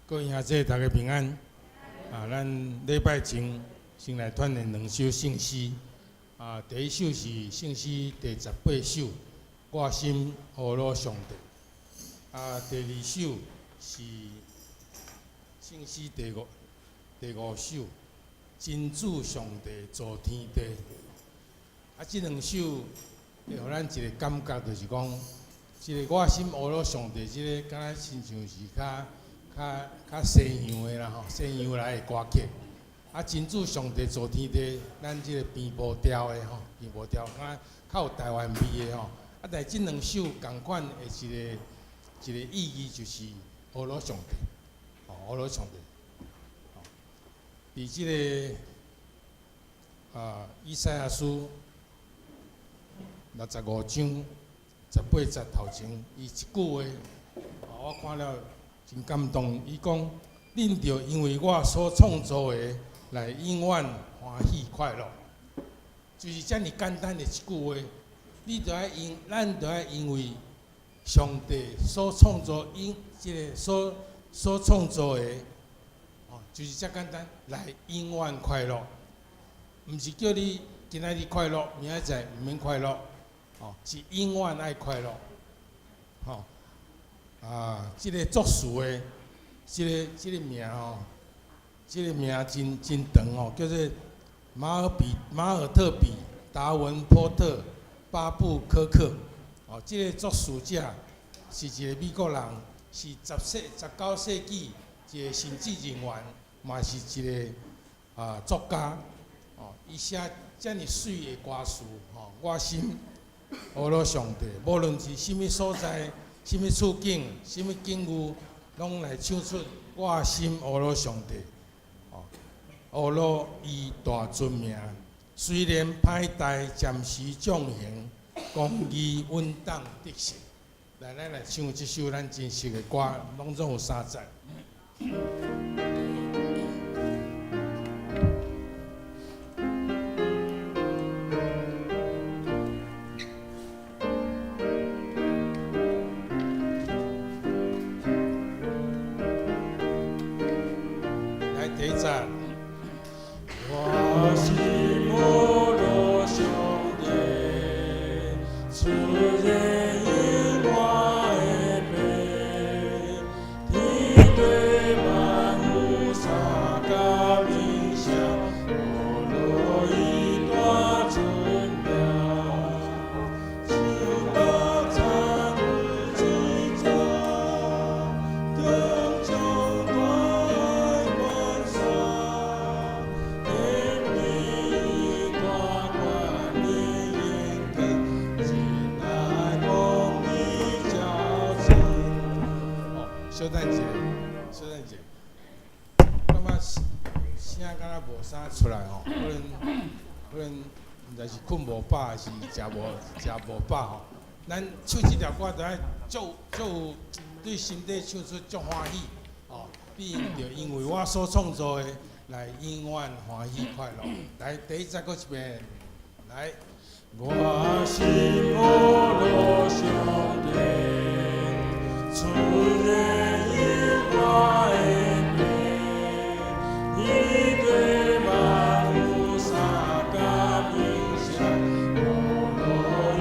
各位兄弟，大家平安。啊，咱禮拜前先來傳念兩首聖詩。啊，第一首是聖詩第18首，我心呵咾上帝。啊，第二首是聖詩第五首，真主上帝造天地。啊，這兩首會予咱一個感覺，就是講，這個我心呵咾上帝，這個敢若親像是較西洋的啦吼，西洋來的歌曲。啊，真主上帝造天地，咱這個平步調的吼，平步調，敢若較有台灣味的吼。啊，但是這兩首仝款的一個意義，就是呵咾上帝，吼，呵咾上帝。佇這個啊，以賽亞書65章18節頭前，伊一句話，我看了真感動。伊講：恁著因為我所創造的，來永遠歡喜快樂。就是遮爾簡單的一句話，你著愛因，咱著愛因為上帝所創造，因這個所創造的，哦，就是遮簡單，來永遠快樂。毋是叫你今仔日快樂，明仔載毋免快樂，哦，是永遠愛快樂，吼。啊，這個作詞的，這個名吼，這個名真真長哦，叫做馬爾特比達文波特巴布科克。哦，這個作詞者是一個美國人，是19世紀一個神職人員，嘛是一個作家。哦，伊寫遮爾媠的歌詞，吼，我心呵咾上帝，無論是啥物所在、啥物處境、啥物境遇，攏來唱出我心呵咾上帝，哦，呵咾伊大尊名。雖然歹代暫時將行，公義穩當得勝。來，咱來唱這首咱真熟的歌，攏總有三節。來，第一節。我心呵咾上帝，出現永遠的父，天地萬有三甲鳴聲，呵咾伊大尊名，手握參日之杖，中將大海關山，顯明伊大權能榮光，真愛公義照真。哦，小等一下，小等一下，感覺聲敢若無啥出來吼，可能毋知是睏無飽，還是食無飽吼。咱唱這條歌，著愛足足有對心底唱出足歡喜哦。你著因為我所創造的，來永遠歡喜快樂。來，第一節閣一遍，來。我心呵咾上帝，出現永遠的父，天地萬有三甲鳴聲，呵咾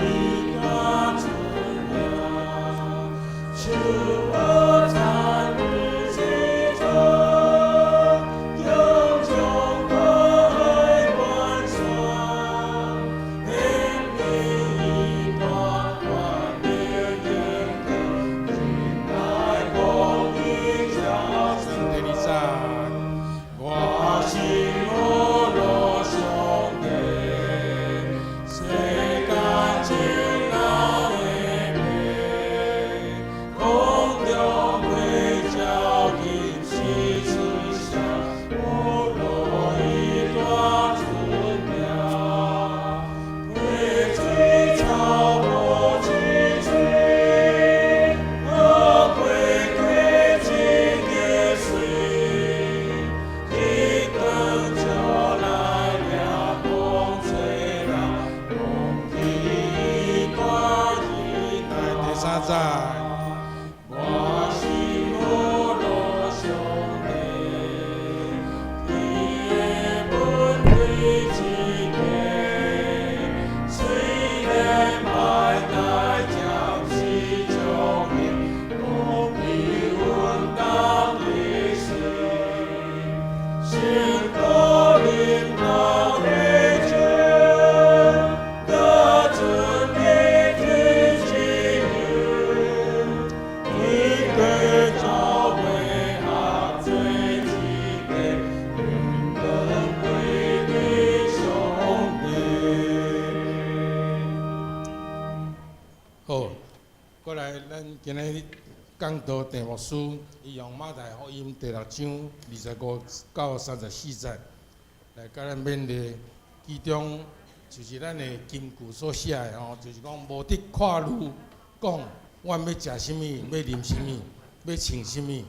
伊大尊名，手握參日之杖，中將大海關山，顯明伊大權能榮光，真愛公義照真。第二節。我心呵咾上帝，世間情人的父，空中飛鳥今時出聲，呵咾伊大尊名，溪水草木青翠，花花果子的水，日光照來掠風吹人，忘記大仁。來，第三節。我心呵咾上好，過來，咱今日講道鄭牧師，伊用馬太福音第六章25到34節來共咱勉勵，其中就是咱的金句所寫的吼，就是講無得掛慮，講阮欲食啥物，欲啉啥物，欲穿啥物，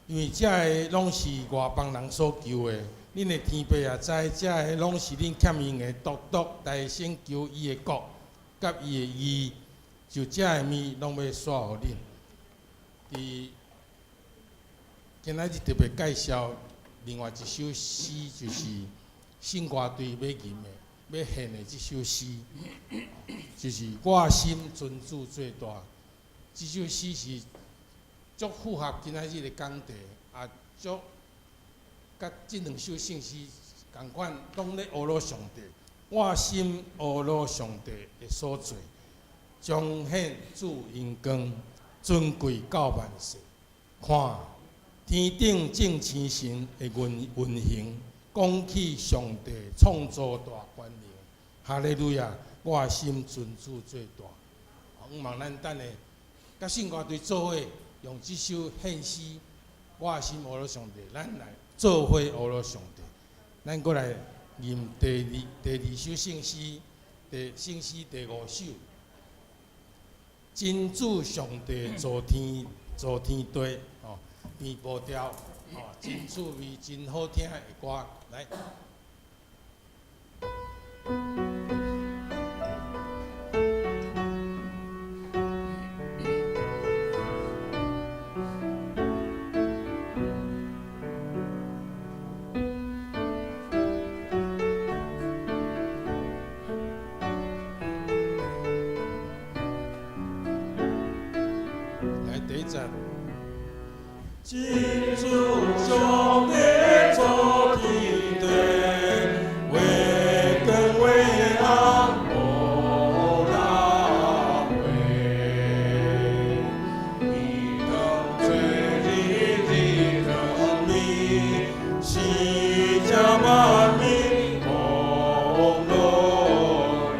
因為這个攏是外邦人所求的。恁的天父也知，這个攏是恁欠用的，獨獨來先求伊的國佮伊的義，就這个物攏欲煞予恁。佇今仔日特別介紹另外一首詩，就是聖歌隊欲吟的、欲獻的這首詩，就是我心尊主最大。這首詩是足符合今仔日的講題，也足佮這兩首聖詩仝款，攏咧呵咾上帝。我心呵咾上帝的所做，彰顯主榮光，尊貴到萬世。看天頂眾星神的運運行，講起上帝創造大權能。哈利路亞！我心尊主最大。向望咱等下，佮聖歌隊做伙用這首獻詩，我心呵咾上帝，咱來做伙呵咾上帝。咱閣來吟第二首聖詩，第聖詩第五首。真主上帝造天造天地，吼，變步調，吼，真趣味、真好聽的歌，來。來，第一節。真主上帝造天地，月光月暗無人話。伊當做日日光明，世界萬民同樂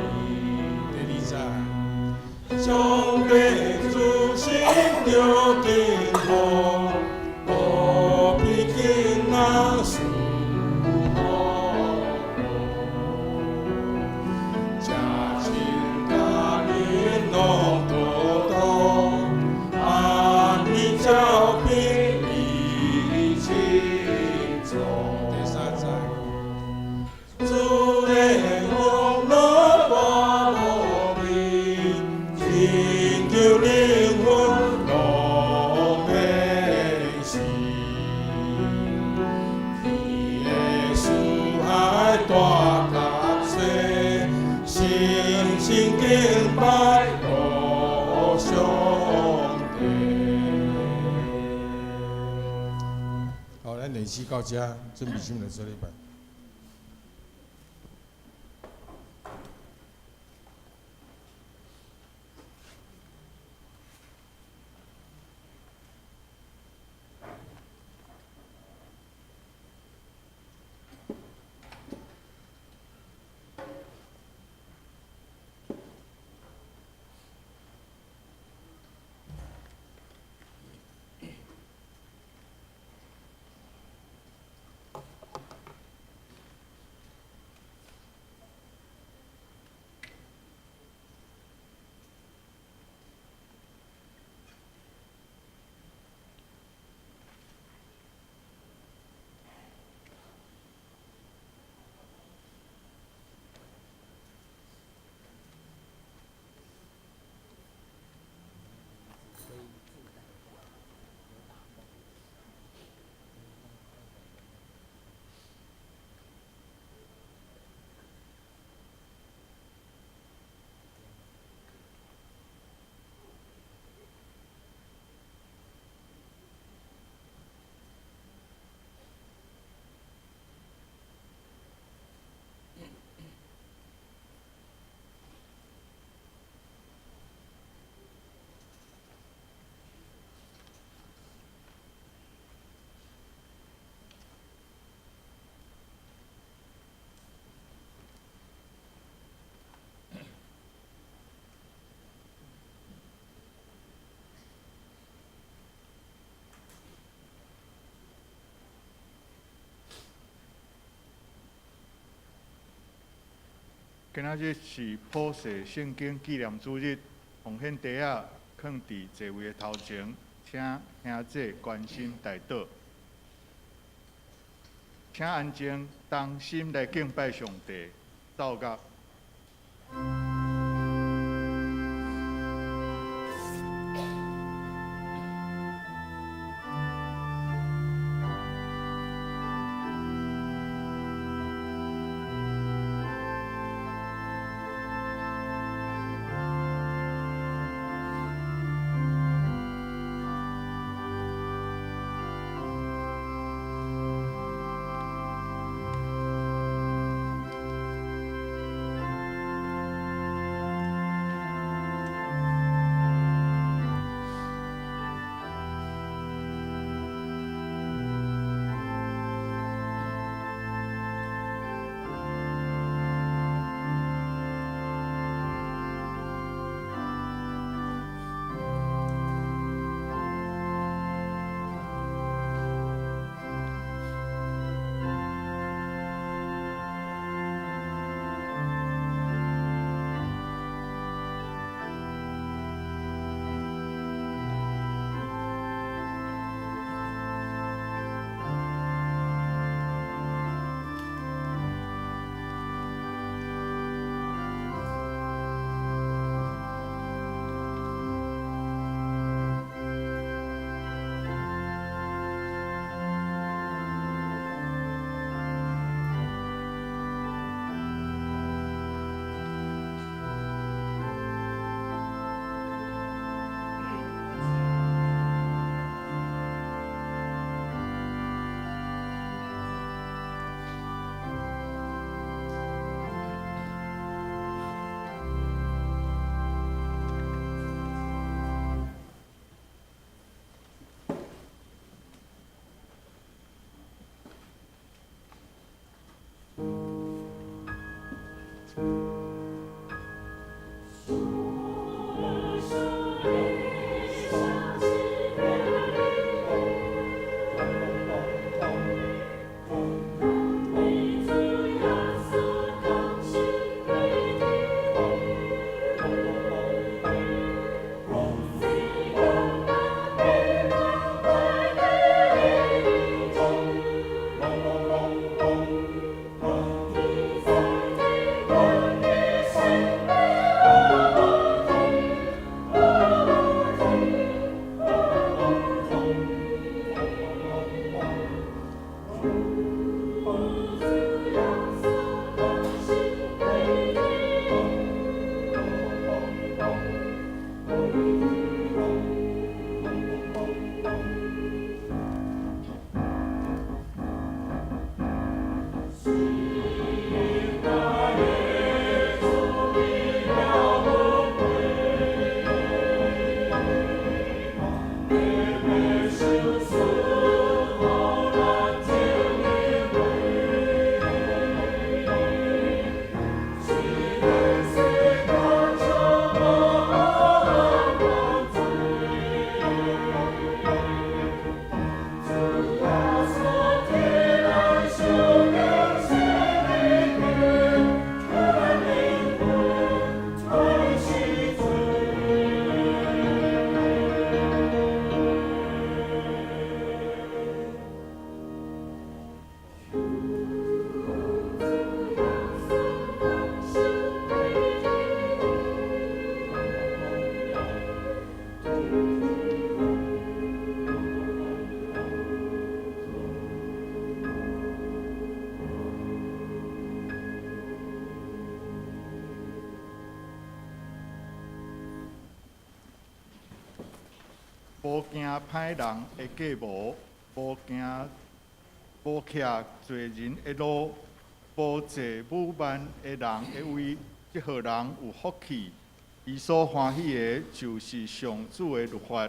意。第二節。上帝慈心著健康，無比囡仔賜福樂。這親甲恁攏多多，安尼照片伊清楚。第三節。主的福樂大無邊，拯救靈魂攏免死。伊的慈愛大甲濟，心心敬拜羅上帝。好，咱練習到這，準備心來做禮拜。今仔日是普世聖經紀念主日，奉獻袋仔囥佇座位的頭前，請兄姊關心代禱。請安靜，同心來敬拜上帝。奏樂。無驚歹人的計謀，無驚無徛罪人的路，無坐侮慢的人的位，這號人有福氣。伊所歡喜的，就是上主的律法；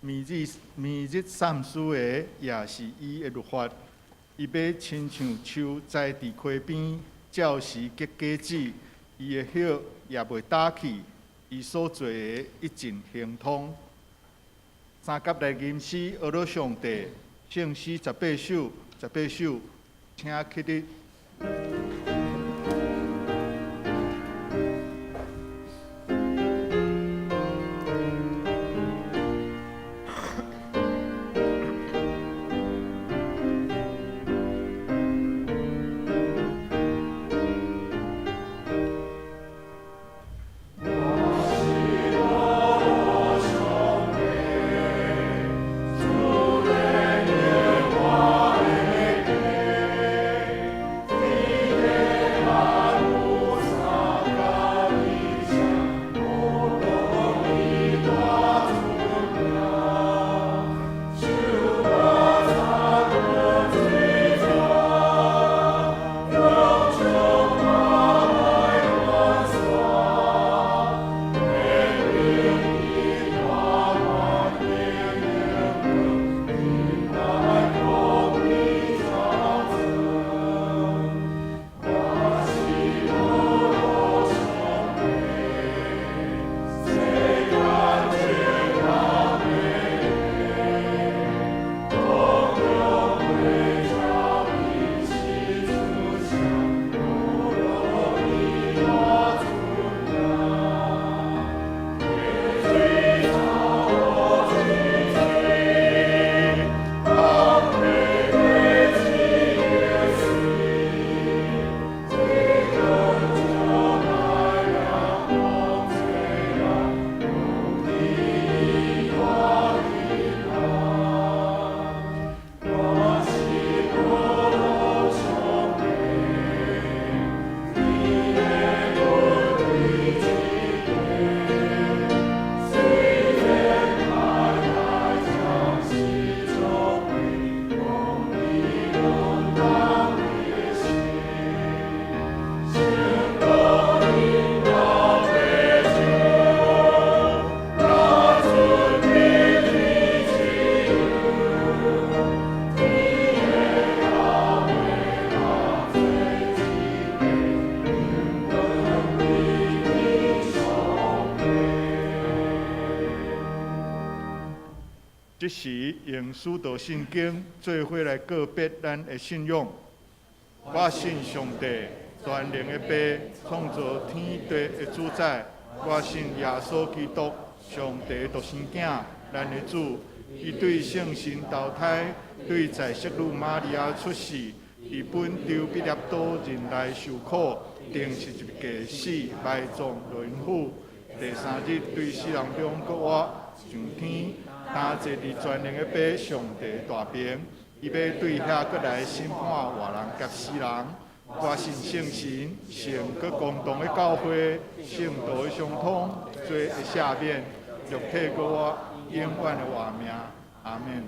暝日暝日散思的，也是伊的律法。伊欲親像樹栽佇溪邊，照時結果子，伊的葉也袂焦去。伊所做的一盡亨通。三甲來吟詩，呵咾上帝，聖詩十八首，十八首，請起立。這時用使徒信經做伙來告別咱的信仰。我信上帝，全能的父，創造天地的主宰。我信耶穌基督，上帝獨生囝，咱的主。伊對聖神投胎，對在聖女瑪利亞出世，佇本丟彼拉多忍耐受苦，釘十字架死，埋葬落陰府。第三日對死人中復活，上天，擔坐佇全能的父上帝大爿，伊欲對遐閣來審判活人佮死人。我信聖神，聖閣公同的教會，聖徒的相通，罪的赦免，肉體復活，永遠的活命。阿門。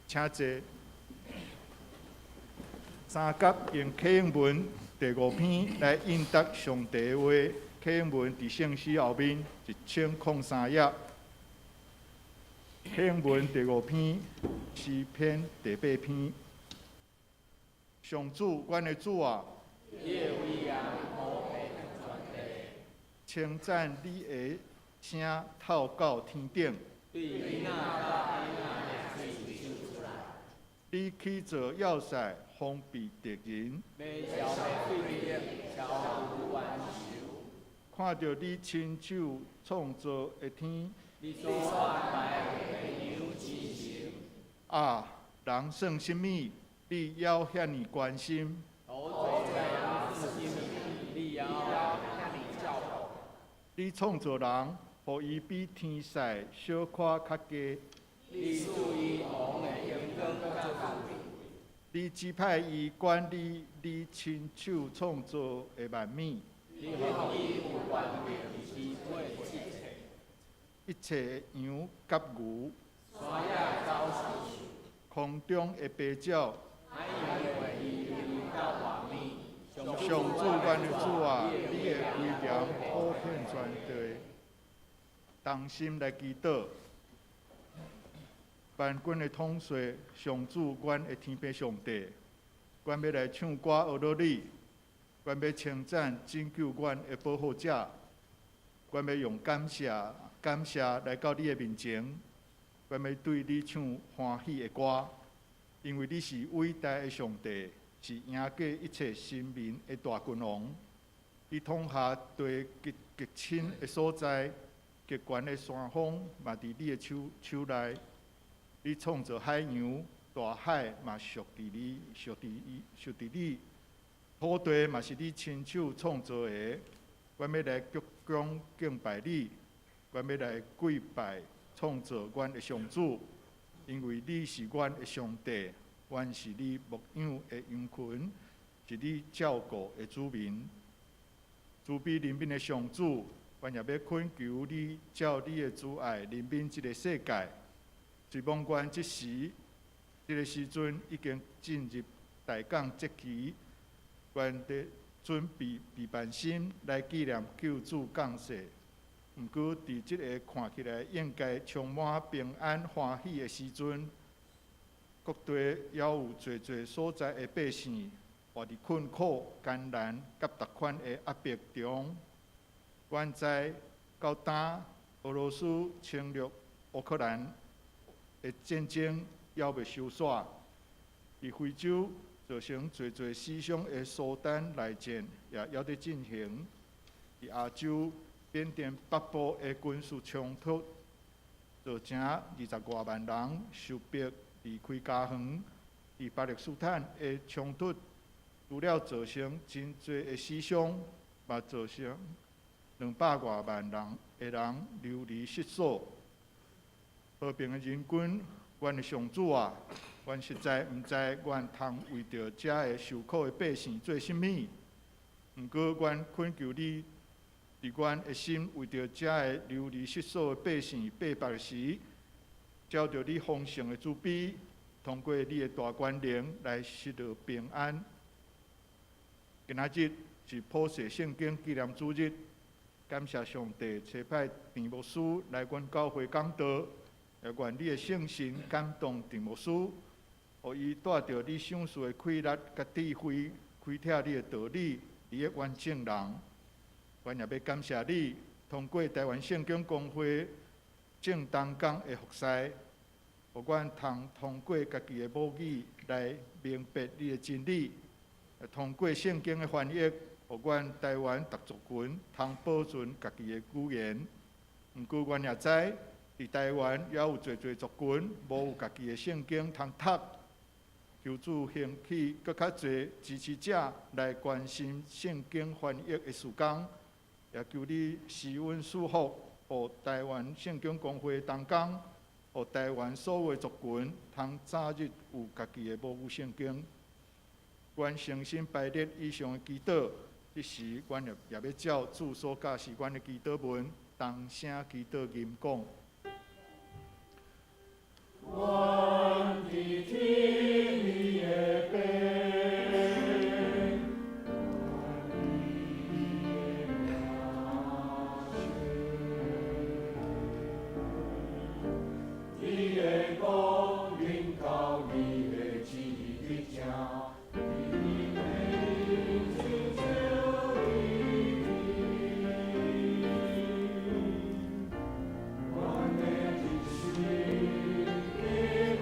請坐。三甲用啟應文第五篇來應答上帝的話。啟應文佇聖詩後面1003頁。啟應文第五篇，詩篇第八篇。上主，阮的主啊，稱讚你的聲透到天頂。你起造要塞，防備敵人。看著你親手創造的天。啊，人算啥物？你猶遐爾關心？你創造人，予伊比天使小可較低。你指派伊管理你親手創造的萬物。一切羊佮牛，空中的飛鳥，上主，阮的主啊，你的威嚴普遍全地，同心來祈禱。萬軍的統帥，上主，阮的天父上帝，阮欲來唱歌呵咾你，阮欲稱讚拯救阮的保護者，阮欲用感謝感謝來到你的面前，阮欲對你唱歡喜的歌，因為你是偉大的上帝，是贏過一切神明的大君王。你統轄地極極深的所在，極懸的山峰嘛佇你的手手內。你創造海洋，大海嘛屬佇你，屬佇伊，屬佇你。土地嘛是你親手創造的，阮欲來鞠躬敬拜你，阮欲來跪拜創造阮的上主，因為你是阮的上帝，阮是你牧養的羊群，是你照顧的子民。慈悲憐憫的上主，阮也欲懇求你，照你的慈愛憐憫這个世界。雖罔阮這時，這个時陣已經進入大降節期，阮佇準備備辦心來紀念救主降世。毋過，佇這个看起來應該充滿平安歡喜的時陣，各地猶有濟濟所在的百姓活佇困苦、艱難佮逐款的壓迫中。阮知到今俄羅斯侵略烏克蘭的戰爭猶未收煞，佇非洲造成濟濟死傷的蘇丹內戰也猶佇進行。佇亞洲，緬甸北部的軍事衝突造成20外萬人受迫離開家園。佇巴勒斯坦的衝突，除了造成真濟的死傷，嘛造成200外萬人的人流離失所。和平的仁君，阮的上主啊，阮實在毋知阮通為著遮个受苦的百姓做啥物。毋過，阮懇求你，佇阮的心為著遮个流離失所的百姓擘腹時，照著你豐盛的慈悲，通過你的大權能來賜予平安。今仔日是普世聖經紀念主日，感謝上帝差派鄭牧師來阮教會講道，也願你的聖神感動鄭牧師，予伊帶著你賞賜的氣力佮智慧，開拓你的道理，利益阮眾人。阮也欲感謝你，通過台灣聖經公會眾同工的服侍，予阮通通過家己的母語來明白你的真理，通過聖經的翻譯，予阮台灣逐族群通保存家己的語言。毋過，阮也知，佇台灣猶有濟濟族群無有家己的聖經通讀。求主興起閣較濟支持者來關心聖經翻譯的事工，也求你施恩賜福，予台灣聖經公會同工，予台灣所有族群通早日有家己的母語聖經。阮誠心排列以上的祈禱，這時阮也欲照主所教示阮的祈禱文，同聲祈禱吟講。阮佇天裡的父，願你的名聖，你的國臨到，你的旨意成，佇地親像佇天。阮的日食，今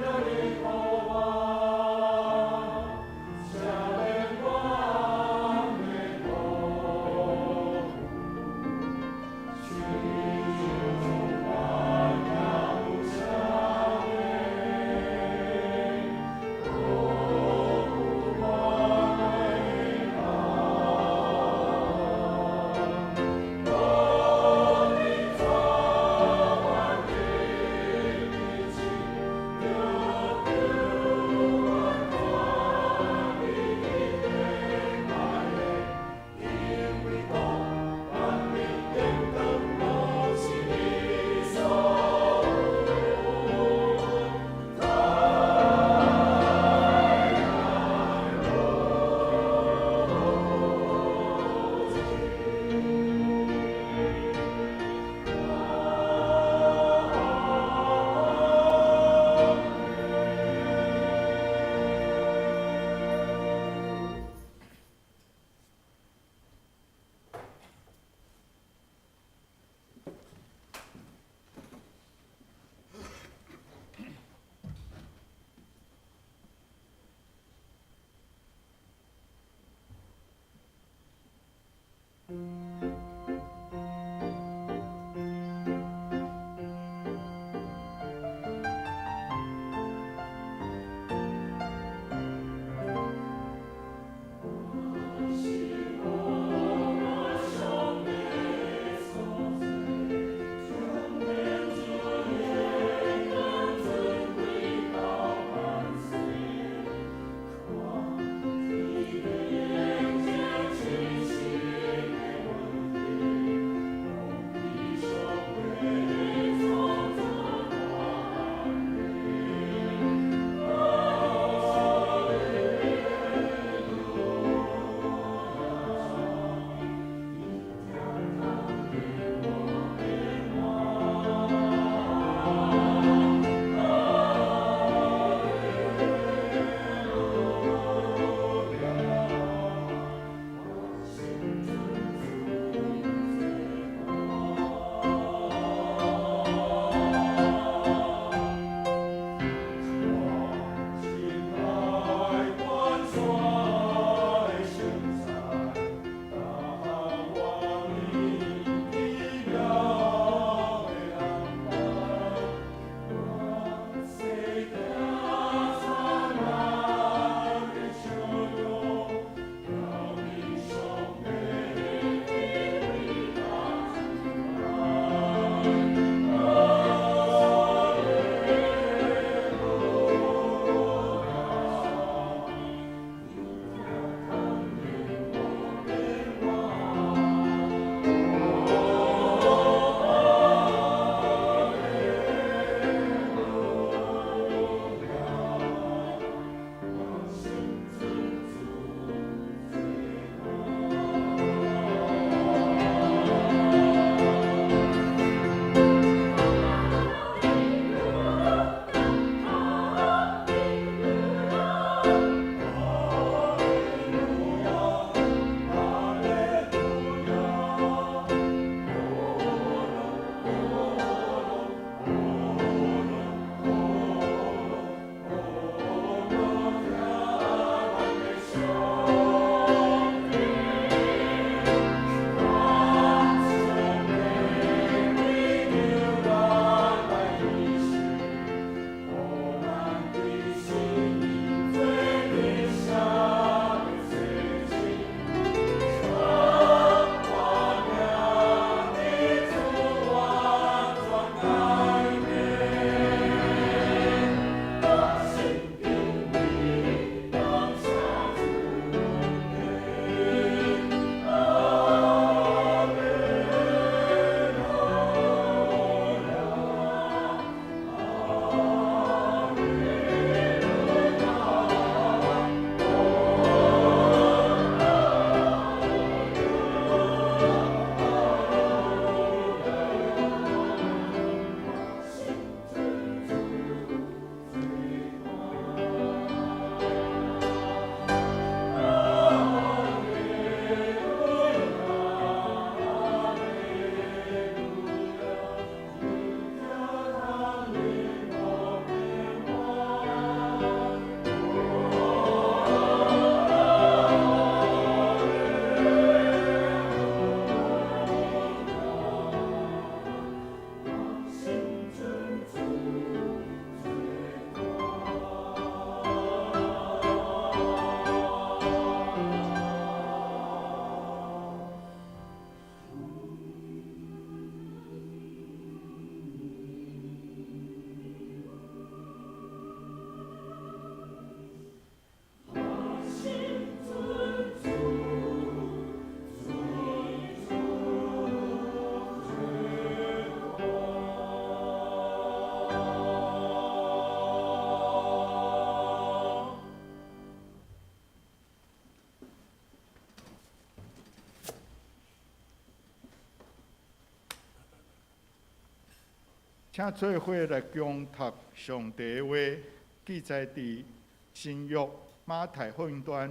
請做伙來恭讀上帝的話，記載佇新約馬太福音傳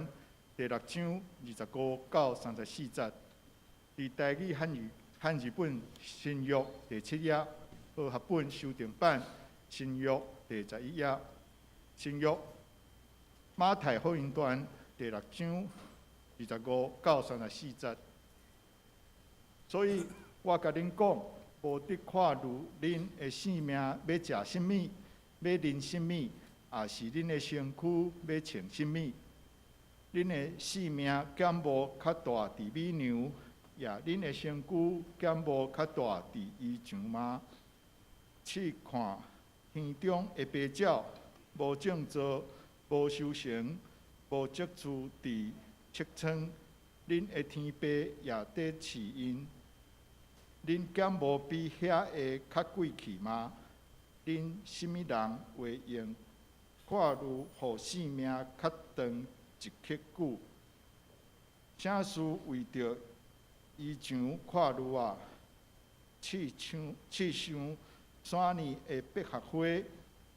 第六章25到34節，佇台語漢語漢字本新約第七頁，和合本修訂版新約第11頁，新約馬太福音傳第六章25到34節。所以我共恁講，無得掛慮恁的性命欲食啥物，欲啉啥物，抑是恁的身軀欲穿啥物。恁的性命敢無較大佇米糧，抑恁的身軀敢無較大佇衣裳嗎？試看天中的飛鳥，無種作，無收成，無積儲佇穀倉，恁的天父也佇飼𪜶。恁敢無比遐个較貴氣嗎？恁啥物人會用掛慮予性命較長一刻久？啥事為著衣裳掛慮啊？試想試想山裡的百合花，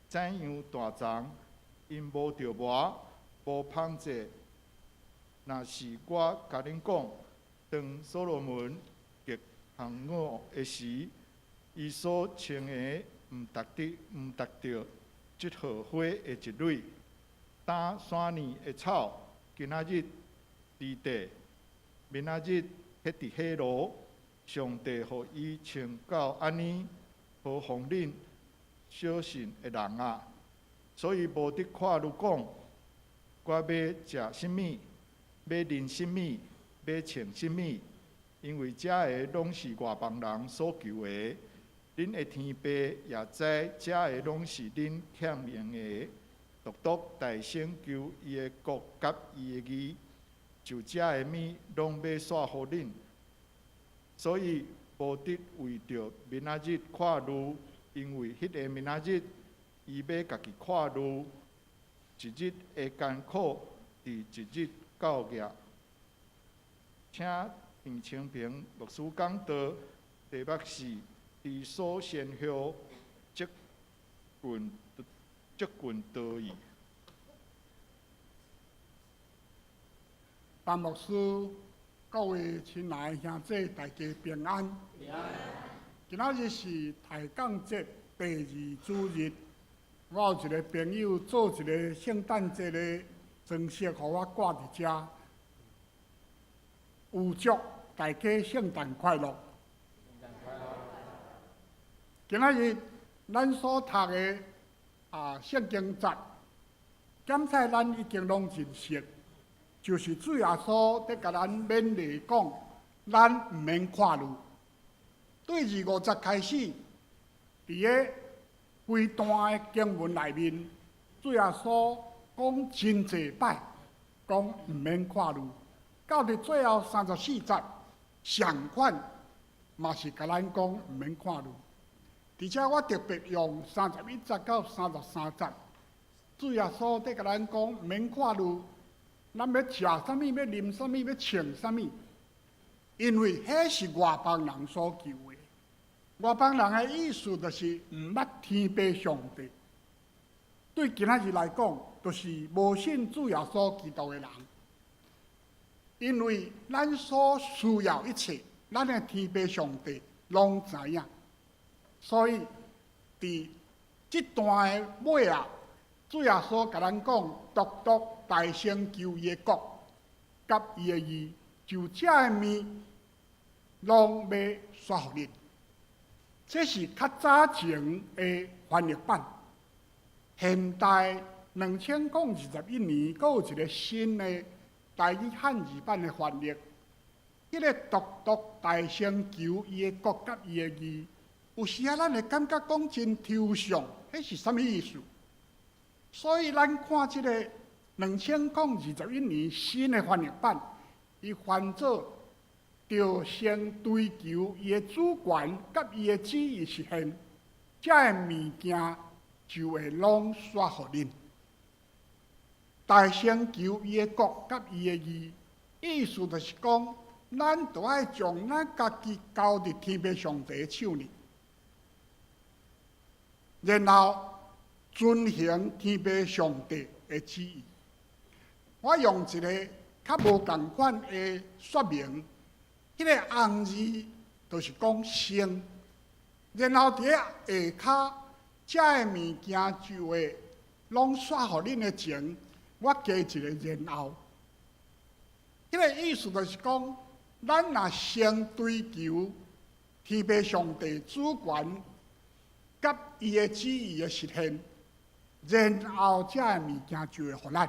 怎樣大叢，𪜶無著磨，無紡織。若是我共恁講，當所羅門極行武的時，伊所穿的毋達著這荷花的一蕊。當山裡的草，今仔日佇地，明仔日彼佇火爐，上帝予伊穿到按呢，何況恁小信的人啊！所以無得掛慮講，我欲食啥物，欲啉啥物，欲穿啥物，因為這个攏是外邦人所求的。恁的天父也知這个攏是恁欠用的。獨獨大先求伊的國佮伊的義，就這个物攏欲紲予恁。所以無得為著明仔日掛慮，因為彼个明仔日，伊欲家己掛慮。一日的艱苦，佇一日夠額。請鄭清平牧師講道，題目是知所先後，積棍積棍道義。陳牧師，各位親愛的兄弟，大家平安。今仔日是抬槓節第二主日，我有一个朋友做一个聖誕節的裝飾，予我掛佇遮。預祝大家聖誕快樂。今仔日咱所讀的聖經節，檢採咱已經攏真熟，就是主耶穌佇共咱勉勵講，咱毋免掛慮。對25節開始，佇个規段的經文內面，主耶穌講真濟擺，講毋免掛慮。到佇最後34節，相款嘛是共咱講毋免掛慮。佇遮我特別用31節到33節，主耶穌佇共咱講毋免掛慮，咱欲食啥物，欲啉啥物，欲穿啥物，因為彼是外邦人所求的。外邦人的意思就是毋捌天父上帝。對今仔日來講，就是無信主耶穌基督的人。因為咱所需要一切，咱的天父上帝攏知影。所以，佇這段的尾仔，主耶穌共咱講，獨獨大先求伊的國，佮伊的義，就這个物攏欲紲予恁。這是較早前的翻譯版。現代2021年，閣有一个新的台語漢字版的翻譯。彼个獨獨大先求伊的國佮伊的義，有時仔咱會感覺講真抽象，彼是啥物意思？所以咱看這个2021年新的翻譯版，伊翻做著先追求伊的主權佮伊的旨意實現，這个物件就會攏紲予恁。大先求伊的國佮伊的義，意思就是講，咱著愛將咱家己交佇天父上帝的手裡。然後遵行天父上帝的旨意。我用一个較無仝款的說明，彼個尪字就是講先，然後佇下跤，這个物件就會攏煞予恁的前，我加一個然後。彼個意思就是講，咱若先追求天父上帝主權佮伊的旨意的實現，然後這个物件就會予咱。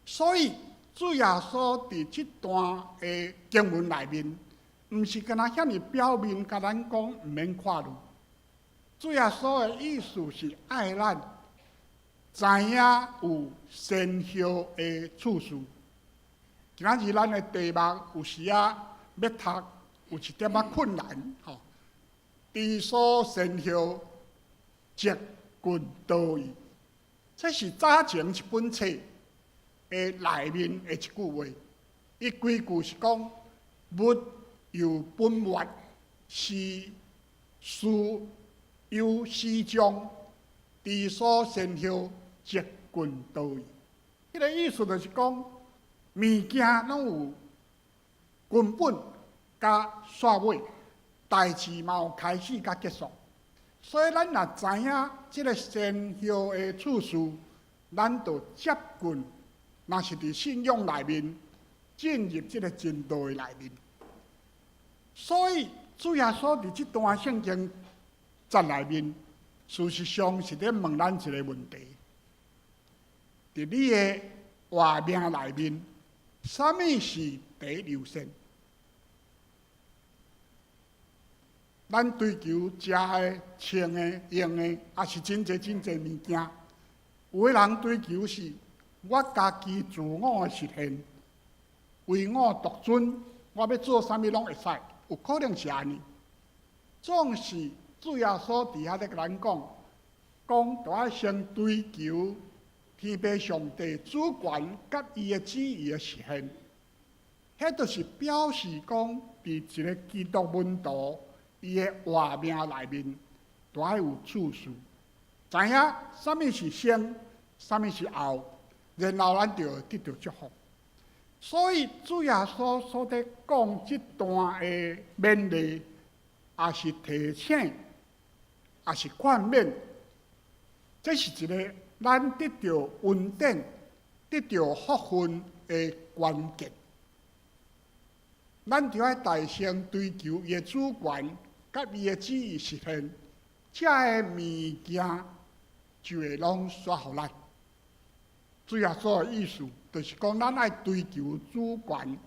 所以主耶穌佇這段的經文內面，毋是干焦遐爾表面共咱講毋免看慮。主耶穌的意思是愛咱知影有先後的次序。今仔日咱的題目有時仔欲讀有一點仔困難，吼。知所先後，接近道義，這是早前一本冊的內面的一句話。伊規句是講：物由本末，是事有始終，知所先後，接近道義。彼個意思就是講，物件攏有根本佮煞尾，代誌嘛有開始佮結束。所以咱若知影這个先後的次序，咱就接近，若是佇信仰內面進入這个真道的內面。所以主耶穌佇這段聖經節內面，事實上是咧問咱一个問題：佇你的活命內面，啥物是第一優先？咱追求食的、穿的、用的，抑是真濟真濟物件。有的人追求是我家己自我的實現，唯我獨尊，我欲做啥物攏會使，有可能是按呢。總是主耶穌佇遐咧共咱講，講著愛先追求天父上帝主權佮伊的旨意的實現，彼就是表示講，佇一个基督門徒伊的活命內面，著愛有次序，知影啥物是先，啥物是後，然後咱就會得著祝福。所以主耶穌所咧講這段的勉勵，抑是提醒，抑是勸勉，這是一个咱得著恩典、得著福分的關鍵。咱著愛大聲追求伊的主權，佮伊的旨意實現，這个物件就會攏煞予咱。主耶穌的意思，就是講咱愛追求主權，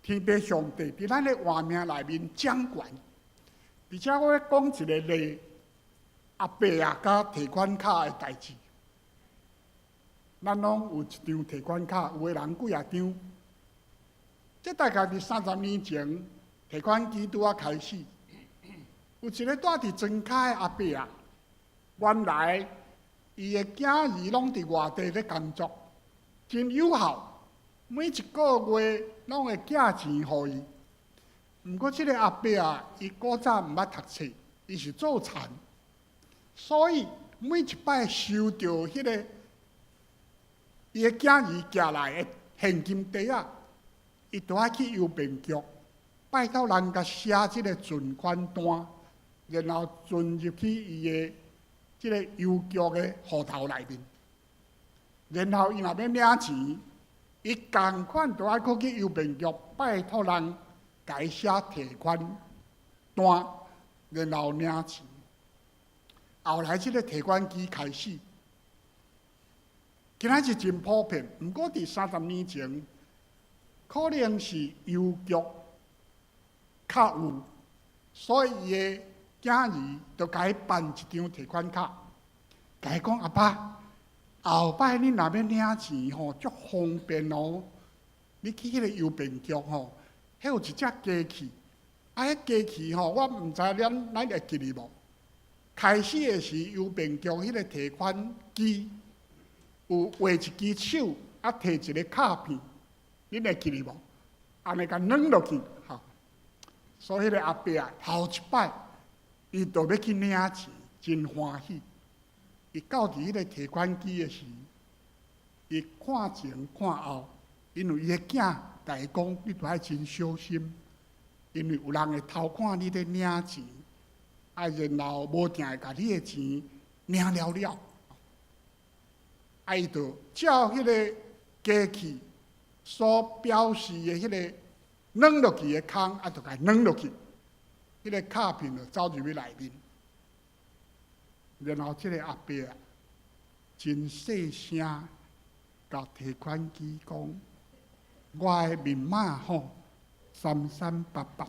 天父上帝佇咱的活命內面掌權。而且我欲講一个例，阿伯啊，佮提款卡的代誌。咱攏有一張提款卡，有的人幾若張。這大概佇30年前，提款機拄仔開始，有一个住佇莊跤的阿伯啊，原來伊的囝兒攏佇外地咧工作，真有孝，每一个月攏會寄錢予伊。毋過這个阿伯啊，伊古早毋捌讀冊，伊是做田，所以每一擺收著彼个伊的囝兒寄來的現金袋仔，伊都愛去郵便局拜託人共寫這个存款單，然後存入去伊的這个郵局的戶頭內面。然後伊若欲領錢，伊仝款都愛閣去郵便局拜託人共伊寫提款單，然後領錢。後來這个提款機開始，今仔日真普遍，毋過佇30年前，可能是郵局較有，所以伊的囝兒就共伊辦一張提款卡，共伊講：阿爸，後擺你若欲領錢吼，足方便哦。你去彼个郵便局吼，彼有一隻機器，啊，彼機器吼，我毋知咱會記得無？開始的時，郵便局彼个提款機有畫一支手，啊，提一个卡片，恁會記得無？按呢共軟落去，吼。所以彼个阿伯啊，頭一擺，伊就欲去領錢，真歡喜。伊到佇彼个提款機的時，伊看前看後，因為伊的囝共伊講，你著愛真小心，因為有人會偷看你咧領錢，啊，然後無定會共你的錢領了了。啊，伊就照彼個機器所表示的彼個軟落去的空，啊，就共軟落去，彼個卡片就走入去內面。然後這個阿伯啊，真細聲，共提款機講：我的密碼吼三三八八，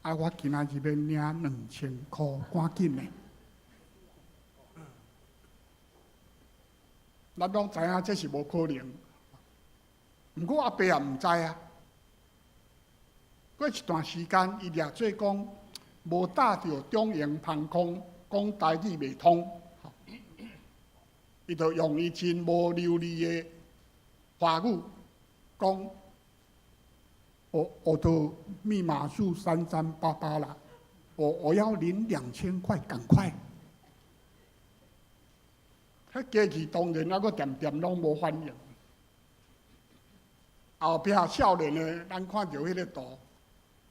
啊，我今仔日欲領2000箍，趕緊的。咱攏知影這是無可能，毋過阿伯也毋知啊。過一段時間，伊掠做講無打著中央防空，講台語袂通，伊就用伊真無流利的華語講，我的密碼是三三八八啦，我要領2000塊，趕快！彼機器當然猶閣恬恬攏無反應。後壁少年的，咱看著彼個圖，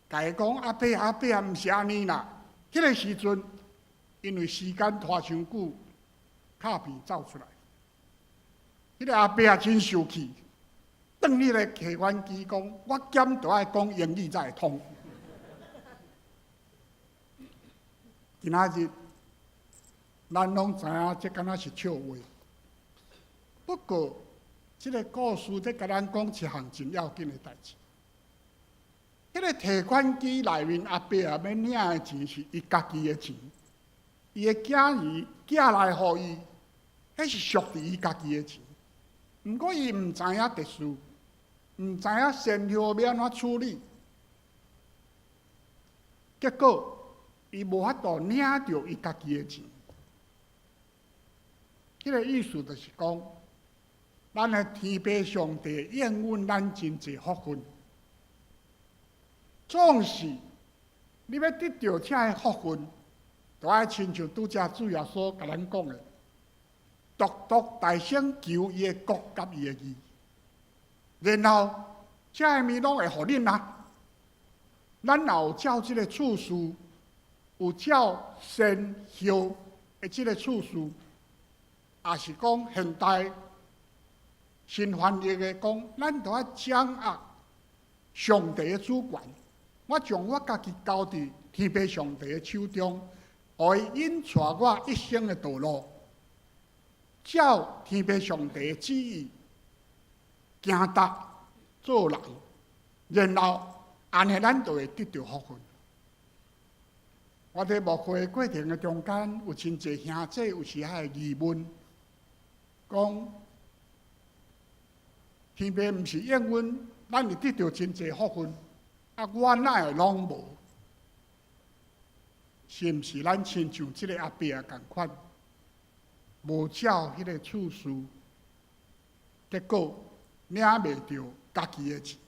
共伊講阿伯阿伯啊，毋是按呢啦。彼個時陣，因為時間拖傷久，卡片走出來。彼個阿伯也真生氣，轉彼個提款機講，我兼著愛講英語才會通。今仔日，咱攏知影，這敢若是笑話。不過，這個故事佇共咱講一項真要緊的代誌。彼個提款機內面阿伯啊，欲領的錢是伊家己的錢，伊的囝兒寄來予伊，彼是屬佇伊家己的錢。毋過伊毋知影特殊，毋知影善後欲按怎處理，結果伊無法度領著伊家己的錢。這個意思就是講，咱的天父上帝應允咱真濟福分，總是你欲得著這个福分，就愛親像拄才主耶穌共咱講的，獨獨大先求伊的國佮伊的義，然後這个物攏會予恁啊。咱若有照這個次序，有照先後的這個次序，也是講現代新翻譯的講，咱著愛掌握上帝的主權。我將我家己交佇天父上帝的手中，予伊引帶我一生的道路，照天父上帝的旨意行踏做人，然後按呢咱就會得著福分。我佇牧會過程的中間，有真濟兄弟有時會疑問，講天父毋是應允，咱會得著真濟福分，啊，我哪會攏無？是毋是咱親像這個阿伯仔仝款，無照彼個次序，結果領袂著家己的錢？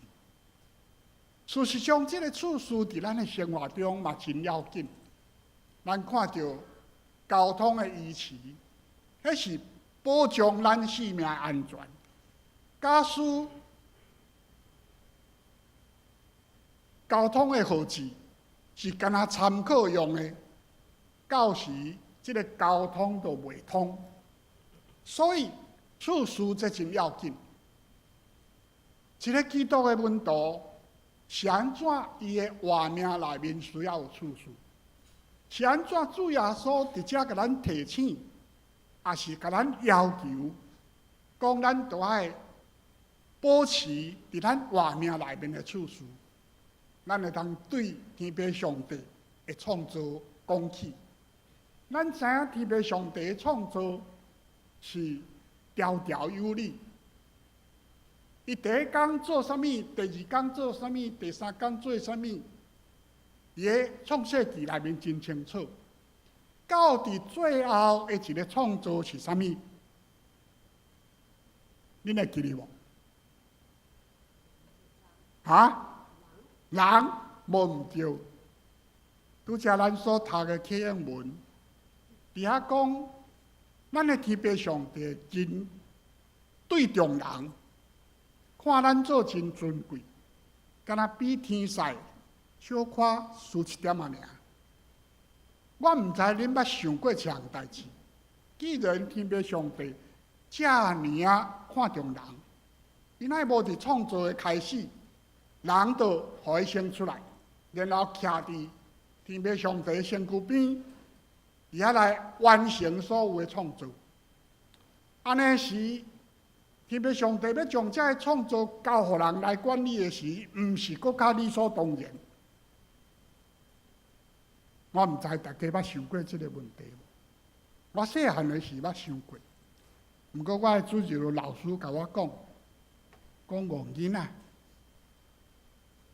事實上，這個次序佇咱的生活中嘛真要緊。咱看著交通的維持，彼是保障咱性命安全。假使交通的號誌是干焦參考用的，到時這个交通就袂通。所以次序這真要緊。一个基督的門徒是按怎伊的活命內面需要有次序？是按怎主耶穌佇遮共咱提醒，抑是共咱要求，講咱著愛保持佇咱活命內面的次序，咱會當對天父上帝的創造講起。咱知影天父上帝的創造是條條有理。伊第一工做啥物，第二工做啥物，第三工做啥物，佇个創世記內面真清楚。到佇最後的一个創造是啥物？恁會記得無？哈？人無毋對。拄才咱所讀的啟應文，佇遐講咱的天父上帝真對重人，看咱做真尊貴，敢若比天使小可輸一點仔爾。我毋知恁捌想過這項代誌。既然天父上帝遮爾仔看重人，伊哪會無佇創造的開始，人就予伊生出來，然後徛佇天父上帝身軀邊，佇遐來完成所有的創造。按呢時，天父上帝欲將這个創造交予人來管理的時，毋是閣較理所當然。我毋知大家捌想過這个問題無？我細漢的時捌想過，毋過我的主日老師共我講，講戇囡仔，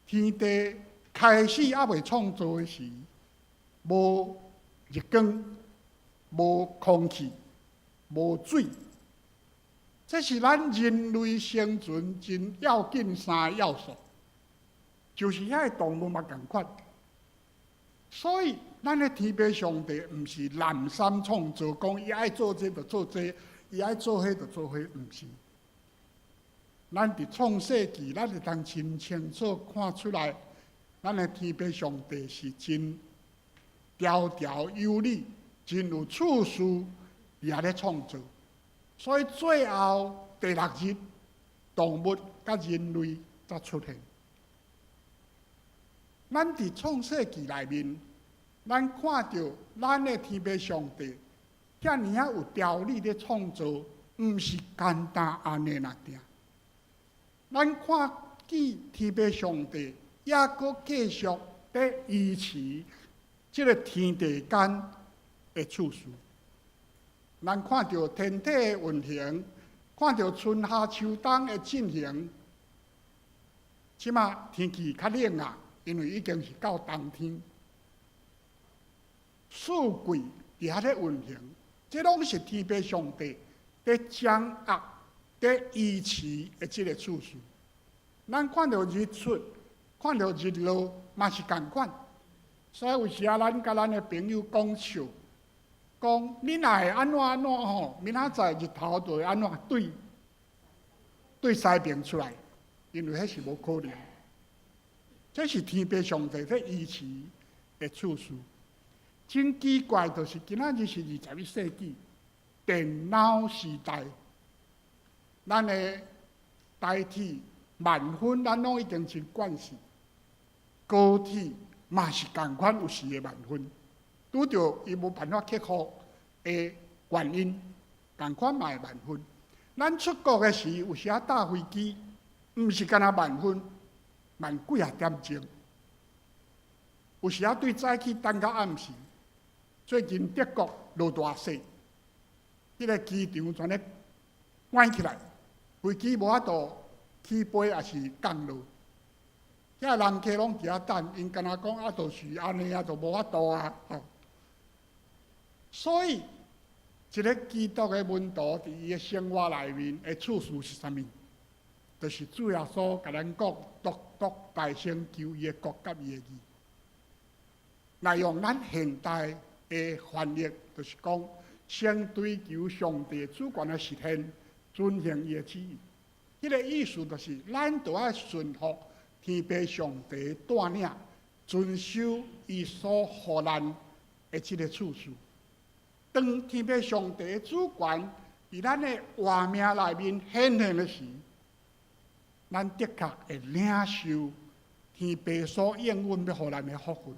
天地開始猶未創造的時，無日光，無空氣，無水，這是咱人類生存真要緊三個要素，就是遐个動物嘛仝款。所以，咱的天父上帝毋是濫衲創造，講伊愛做這就做這，伊愛做彼就做彼，毋是。咱佇創世紀，咱會當真清楚看出來，咱的天父上帝是真條條有理，真有次序佇遐咧創造。所以最後第六日，動物佮人類才出現。咱佇創世紀內面，咱看著咱的天父上帝遮爾仔有條理咧創造，毋是簡單按呢爾定。咱看見天父上帝猶閣繼續佇維持這个天地間的次序。咱看著天體的運行，看著春夏秋冬的進行。這馬天氣較冷啊，因為已經是到冬天。四季佇遐咧運行，這攏是天父上帝佇掌握、佇維持的這个次序。咱看著日出，看著日落，嘛是仝款。所以有時啊，咱佮咱的朋友講笑，講你若會按怎按怎吼，明仔載日頭就會按怎對對西邊出來，因為彼是無可能。這是天父上帝佇維持的次序。真奇怪，就是今仔日是21世紀，電腦時代，咱的台鐵慢分，咱攏已經真慣勢。高鐵嘛是仝款，有時會慢分，拄著伊無辦法克服的原因，仝款嘛會慢分。咱出國的時，有時仔搭飛機，毋是干焦慢分，慢幾仔點鐘。有時仔對早起等到暗時。最近德國落大雪，彼个機場全咧關起來，飛機無法度起飛，抑是降落。遐人客攏佇遐等，𪜶敢若講啊，就是按呢啊，就無法度啊。吼，所以一个基督的門徒佇伊的生活內面的次序是啥物？就是主耶穌共咱講，獨獨大先求伊的國佮伊的義。來用咱現代的翻譯，就是講先追求上帝主權的實現，遵行伊的旨意。彼个意思就是，咱著愛順服天父上帝帶領，遵守伊所予咱的這个次序。當天父上帝的主權佇咱的活命內面顯現的時，咱的確會領受天父所應允欲予咱的福分。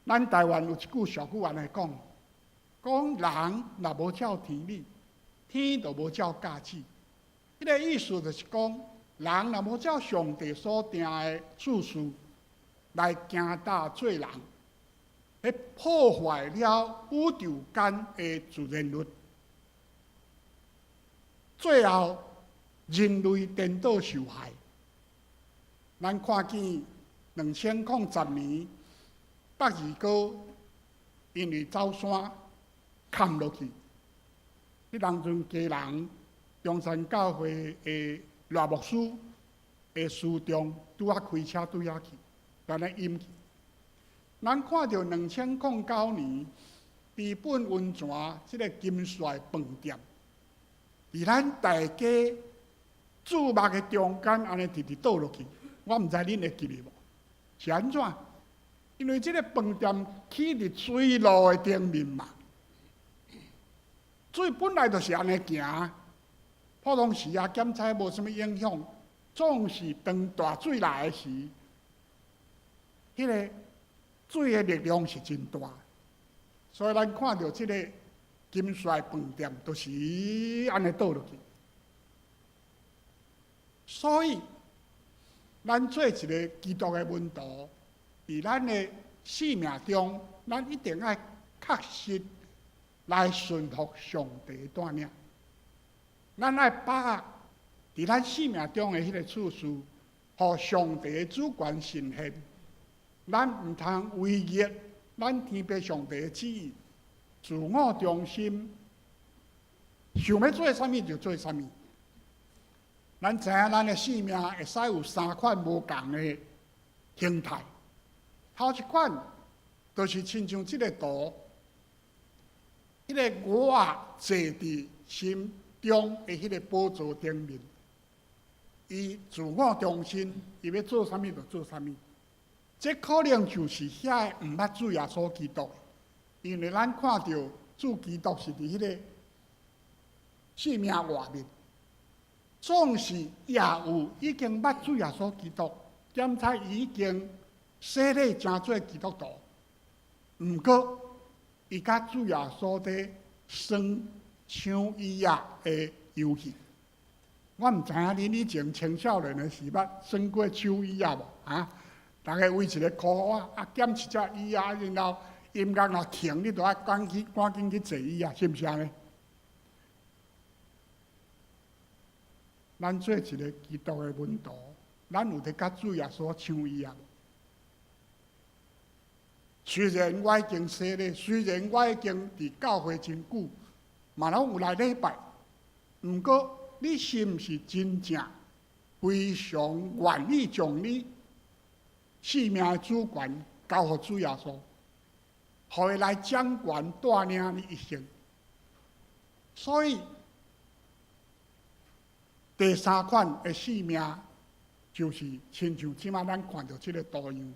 咱台灣有一句俗語按呢講，講人若無照天理，天就無照教旨。彼个意思就是講，人若無照上帝所定的次序來行踏做人，彼破壞了宇宙間的自然律，最後人類顛倒受害。咱看見2010年北二高因為走山崁落去，彼當陣基隆中山教會的賴牧師的司長拄仔開車對遐去，按呢淹去。咱看著2009年知本溫泉這个金帥飯店，佇咱大家注目的中間，按呢直直倒落去。我毋知恁會記得無？是按怎？因為這个飯店起佇水路的頂面嘛，水本來就是按呢行，普通時啊檢查無啥物影響，總是當大水來的時，彼个水的力量是真大，所以咱看著這个金帥飯店，就是按呢倒落去。所以，咱做一个基督的門徒，佇咱的生命中，咱一定愛確實來順服上帝帶領。咱愛把握佇咱生命中的彼个次序，予上帝的主權呈現。咱毋通違逆咱天父上帝的旨意，自我中心，想欲做啥物就做啥物。咱知影咱的生命會使有三款無仝的形態。頭一款就是親像這个圖，彼个我坐佇心中的彼个寶座頂面，伊自我中心，伊欲做啥物就做啥物。這可能就是遐个毋捌主耶穌基督的，因為咱看著主基督是佇彼个生命外面，總是也有已經捌主耶穌基督，檢查已經洗禮成做基督徒，毋過伊佮主耶穌佇耍搶椅仔的遊戲。我毋知影恁以前青少年的時捌耍過搶椅仔無？啊？逐家圍一个箍仔，啊，撿一隻椅仔，然後音樂若停，你就愛趕去趕緊去坐椅仔，是毋是按呢？咱做一个基督的門徒，咱有佇佮主耶穌搶椅仔無？雖然我已經洗禮，雖然我已經佇教會真久，嘛攏有來禮拜，毋過你是毋是真正非常願意將你生命的主權交予主耶穌，予伊來掌權帶領你一生？所以第三款的生命，就是親像這馬咱看著這个圖樣，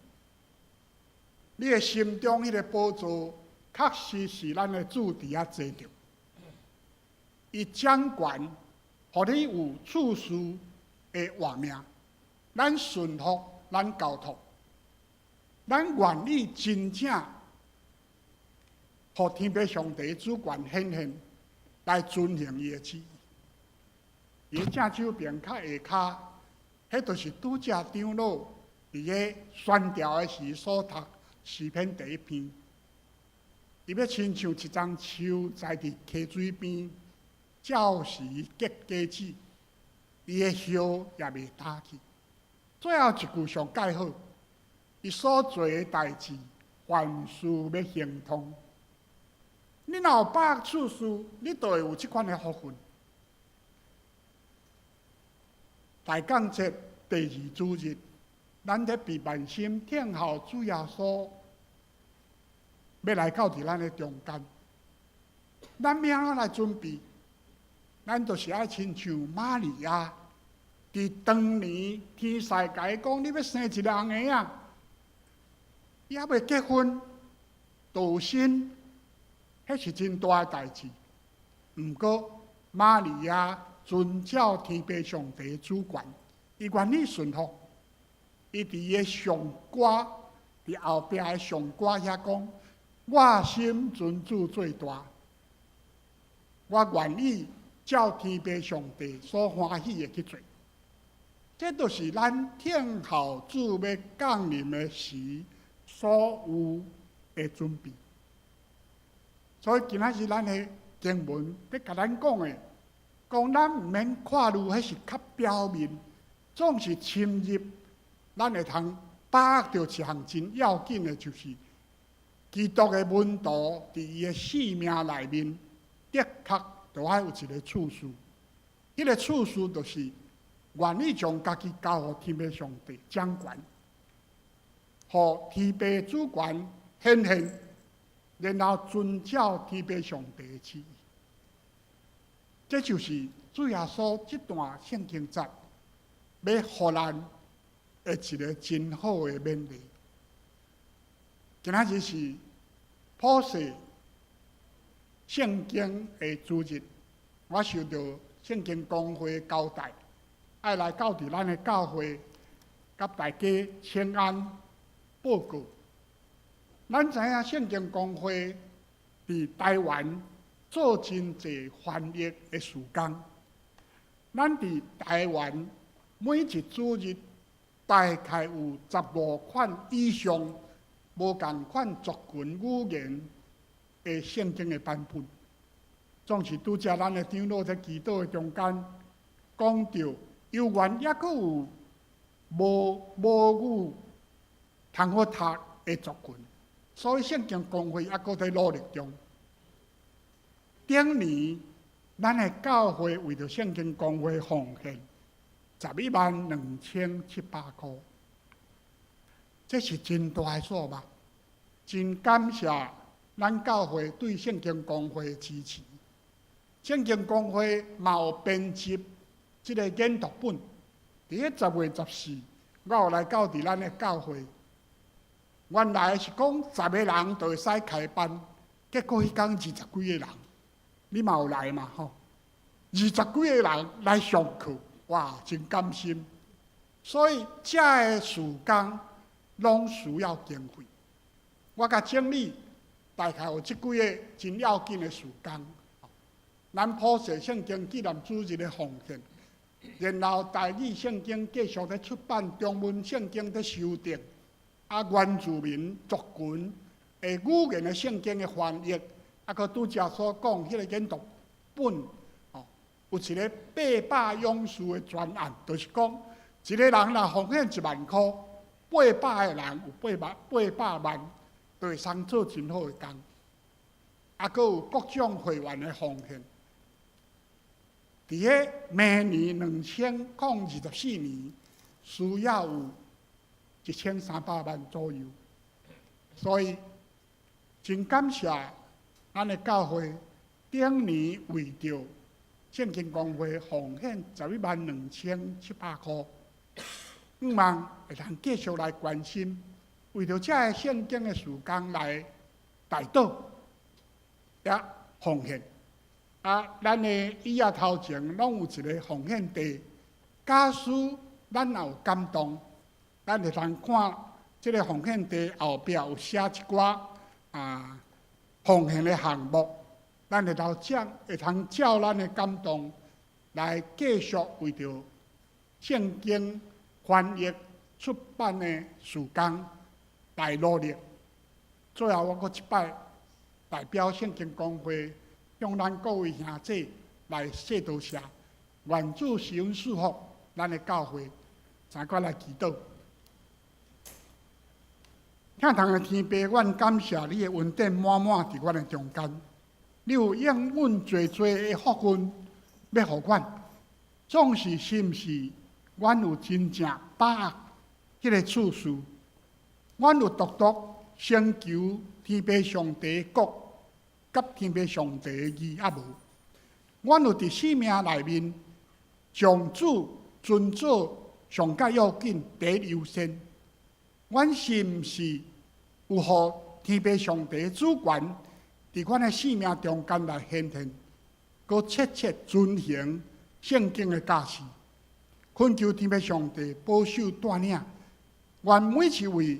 你的心中彼个寶座，確實是咱的主佇遐坐著，伊掌權，予你有次序的活命，咱順服，咱交託。咱願意真正，予天父上帝主權顯現，來遵行伊的旨意。伊正手邊較下跤，彼就是拄才長老佇咧宣調的時所讀詩篇第一篇。伊欲親像一欉樹栽佇溪水邊，照時結果子，伊的葉也袂焦去。最後一句上蓋好。伊所做的代誌，凡事欲亨通。你若有把握次序，你就會有這款的福分。大降節第二主日，咱咧備萬心聽候主耶穌欲來到佇咱的中間。咱欲按怎來準備？咱就是愛親像瑪利亞，佇當年天使共伊講，你欲生一个紅嬰仔。伊猶未結婚，獨身，彼是真大的代誌。毋過瑪利亞遵照天父上帝主權，伊願意順服。伊佇伊的上歌，佇後壁的上歌遐講：我心尊主最大，我願意照天父上帝所歡喜的去做。這就是咱聽候主欲降臨的時所有的準備。所以今仔日咱的經文咧共咱講的，講咱毋免看慮，彼是較表面，總是深入，咱會通把握著一項真要緊的，就是基督的門徒佇伊的生命內面，的確著愛有一个次序。彼个次序就是願意將家己交予天父上帝掌權，予天父主權顯現。然後遵照天父上帝的旨意。這就是主耶穌這段聖經節欲予咱的一个真好的勉勵。今仔日是普世聖經的主日，我受著聖經公會交代，愛來到佇咱的教會，佮大家請安報告。咱知影聖經公會佇台灣做真濟翻譯的事工。咱佇台灣每一主日大概有15款以上無仝款族群語言的聖經的版本。總是拄才咱的長老佇祈禱的中間講著，猶原猶閣有無母語通好讀的族群，所以聖經公會猶閣佇努力中。頂年，咱的教會為著聖經公會奉獻112,700箍，這是真大的數目。真感謝咱教會對聖經公會的支持。聖經公會嘛有編輯這个研讀本，佇咧10月14，我有來到佇咱的教會。原來是講十个人就會使開班，結果彼工二十幾个人，你嘛有來嘛吼？二十幾个人來上課，哇，真甘心。所以這个事工攏需要經費。我共整理大概有這幾个真要緊的事工。咱普世聖經紀念主日的奉獻，然後台語聖經繼續咧出版，中文聖經咧修訂，啊，原住民族群的語言的聖經的翻譯，啊，閣拄才所講彼个研讀本，哦，有一个800勇士的專案，就是講一个人若奉獻1萬箍，800个人有800萬，就會通做真好的工。啊，閣有各種會員的奉獻。佇咧明年2024年，需要有1300萬左右，所以真感謝咱的教會頂年為著聖經公會奉獻112,700箍，向望會通繼續來關心，為著這个聖經的事工來代禱，也奉獻。啊，咱的椅仔頭前攏有一个奉獻袋，假使咱若有感動，咱會通看這个奉獻袋後壁有寫一寡奉獻的項目，咱會通照咱的感動來繼續為著聖經翻譯出版的事工來努力。最後，我閣一擺代表聖經公會，向咱各位兄姊來說多謝，願主施恩賜福咱的教會，齊塊來祈禱。天堂的天父，阮感謝你的恩典滿滿佇阮的中間，你有應允濟濟的福分欲予阮，總是是毋是？阮有真正把握彼个次序，阮有獨獨先求天父上帝的國佮天父上帝的義猶無？阮有佇生命內面將主尊做上較要緊第一優先。阮是毋是有予天父上帝主權佇阮的生命中間來顯現，閣切切遵行聖經的教示？懇求天父上帝保守帶領，願每一位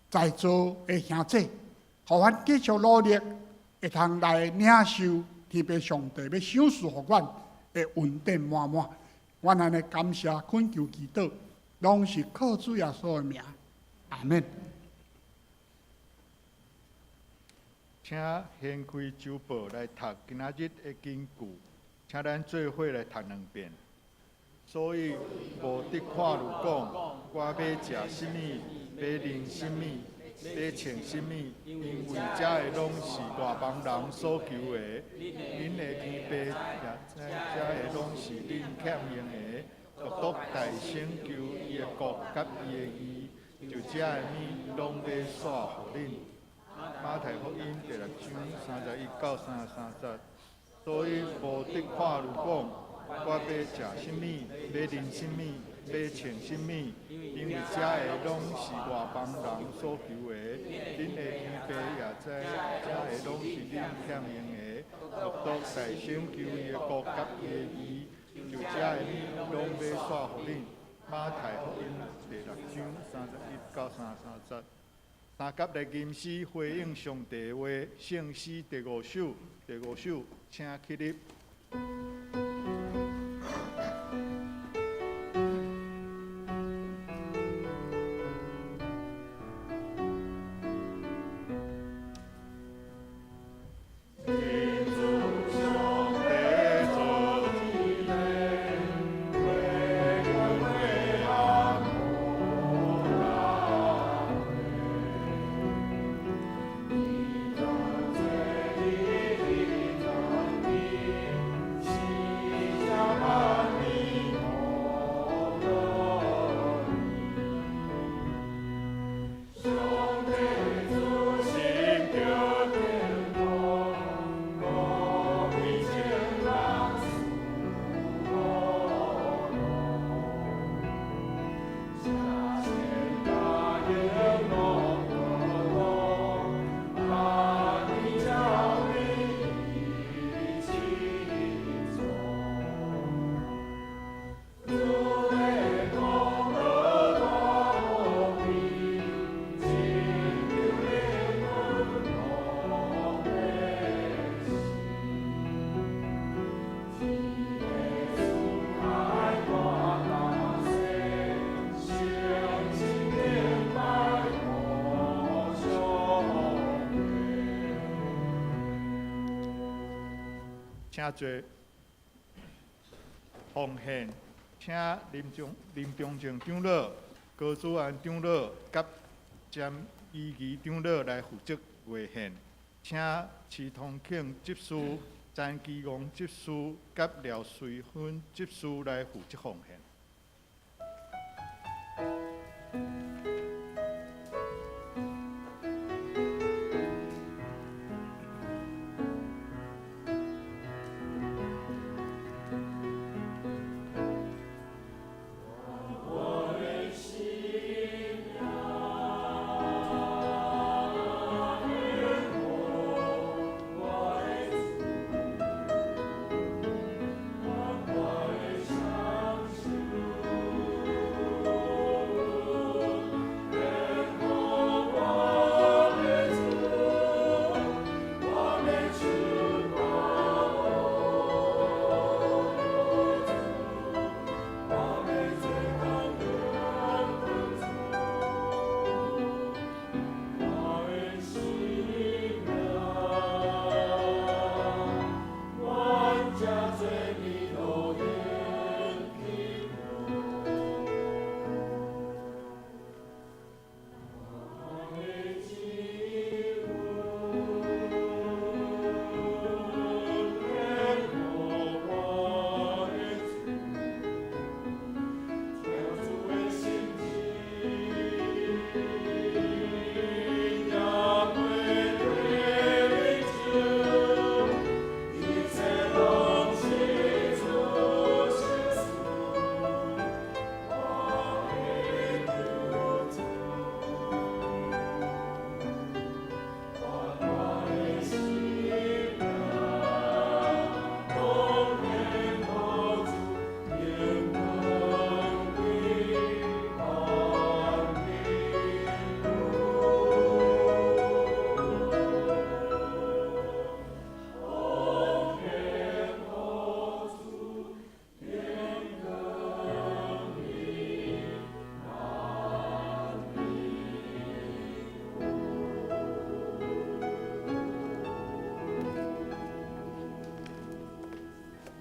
在座的兄姊，予阮繼續努力，會通來領受天父上帝欲賞賜予阮的恩典滿滿。阮按呢感謝懇求祈禱，攏是靠主耶穌的名，阿們。請掀開周報來讀今仔日的經句，請咱做伙來讀兩遍。所以無得看汝講，我欲食啥物，欲啉啥物，欲穿啥物，因為這个攏是外邦人所求的。恁的天父也知這个攏是恁欠用的。獨獨代先求伊的國佮伊的義，就這个物攏欲煞予恁。馬太太福音第六章31到33节。所以无得看汝讲，我欲食啥物，欲啉啥物，欲穿啥物，因为這个攏是外邦人所求的。恁的天父也知，這个攏是恁欠用的。獨獨大先求伊的國佮伊的義，就這个物攏欲煞予恁。馬太福音第六章31到33節。三甲來吟詩回應上帝話，聖詩第五首，第五首，請起立。請坐。奉獻，請林中正長老、高祖安長老佮詹怡儀長老來負責月獻。請徐通慶執事、詹基昂執事佮廖瑞芬執事來負責奉獻。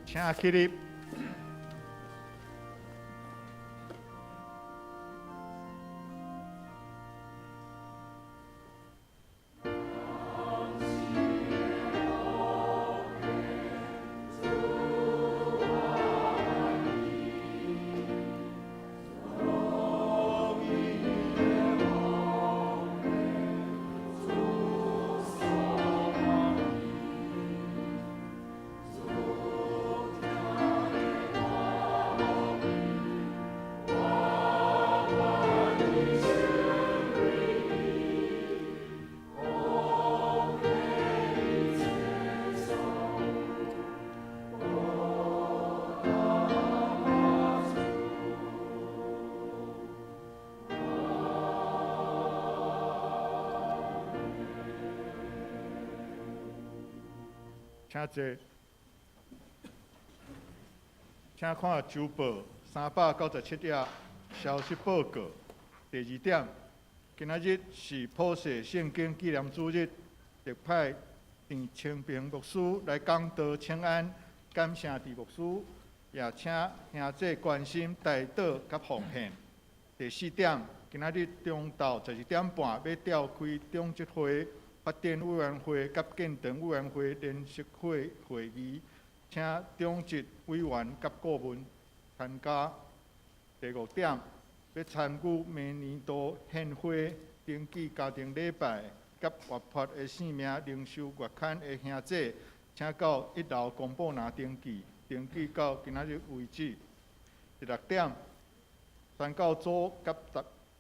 請起立。請坐。請看週報397頁消息報告。第二點，今仔日是普世聖經紀念主日，特派鄭清平牧師來講道請安，感謝鄭牧師，也請兄弟關心代禱佮奉獻。第四點，今仔日中晝12點半欲召開長執會、發展委員會佮建堂委員會聯席會會議，請長執委員佮顧問參加。第五點，欲參與明年度獻花、登記家庭禮拜佮活潑的生命靈修月刊的兄弟，請到一樓公布欄登記，登記到今仔日為止。第六點，宣教組佮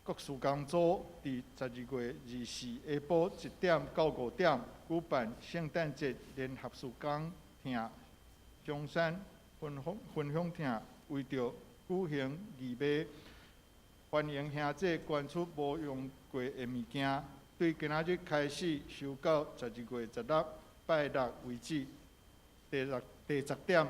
國事工組佇12月24下晡1點到5點舉辦聖誕節聯合事工廳松山分享分享廳，為著舉行義賣，歡迎兄弟捐出無用過的物件，對今仔日開始收到12月16拜六為止。第六第十點，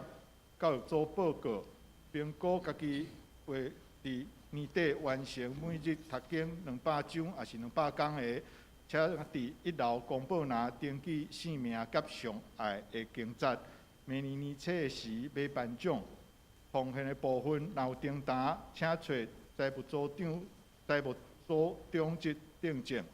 教育組報告，評估家己會佇年底完成每日讀經200章，抑是200工的，請佇一樓公布欄登記姓名佮上愛的經節。明年年初時欲頒獎。奉獻的部分，若有訂單，請揣財務組長、財務組長執訂正。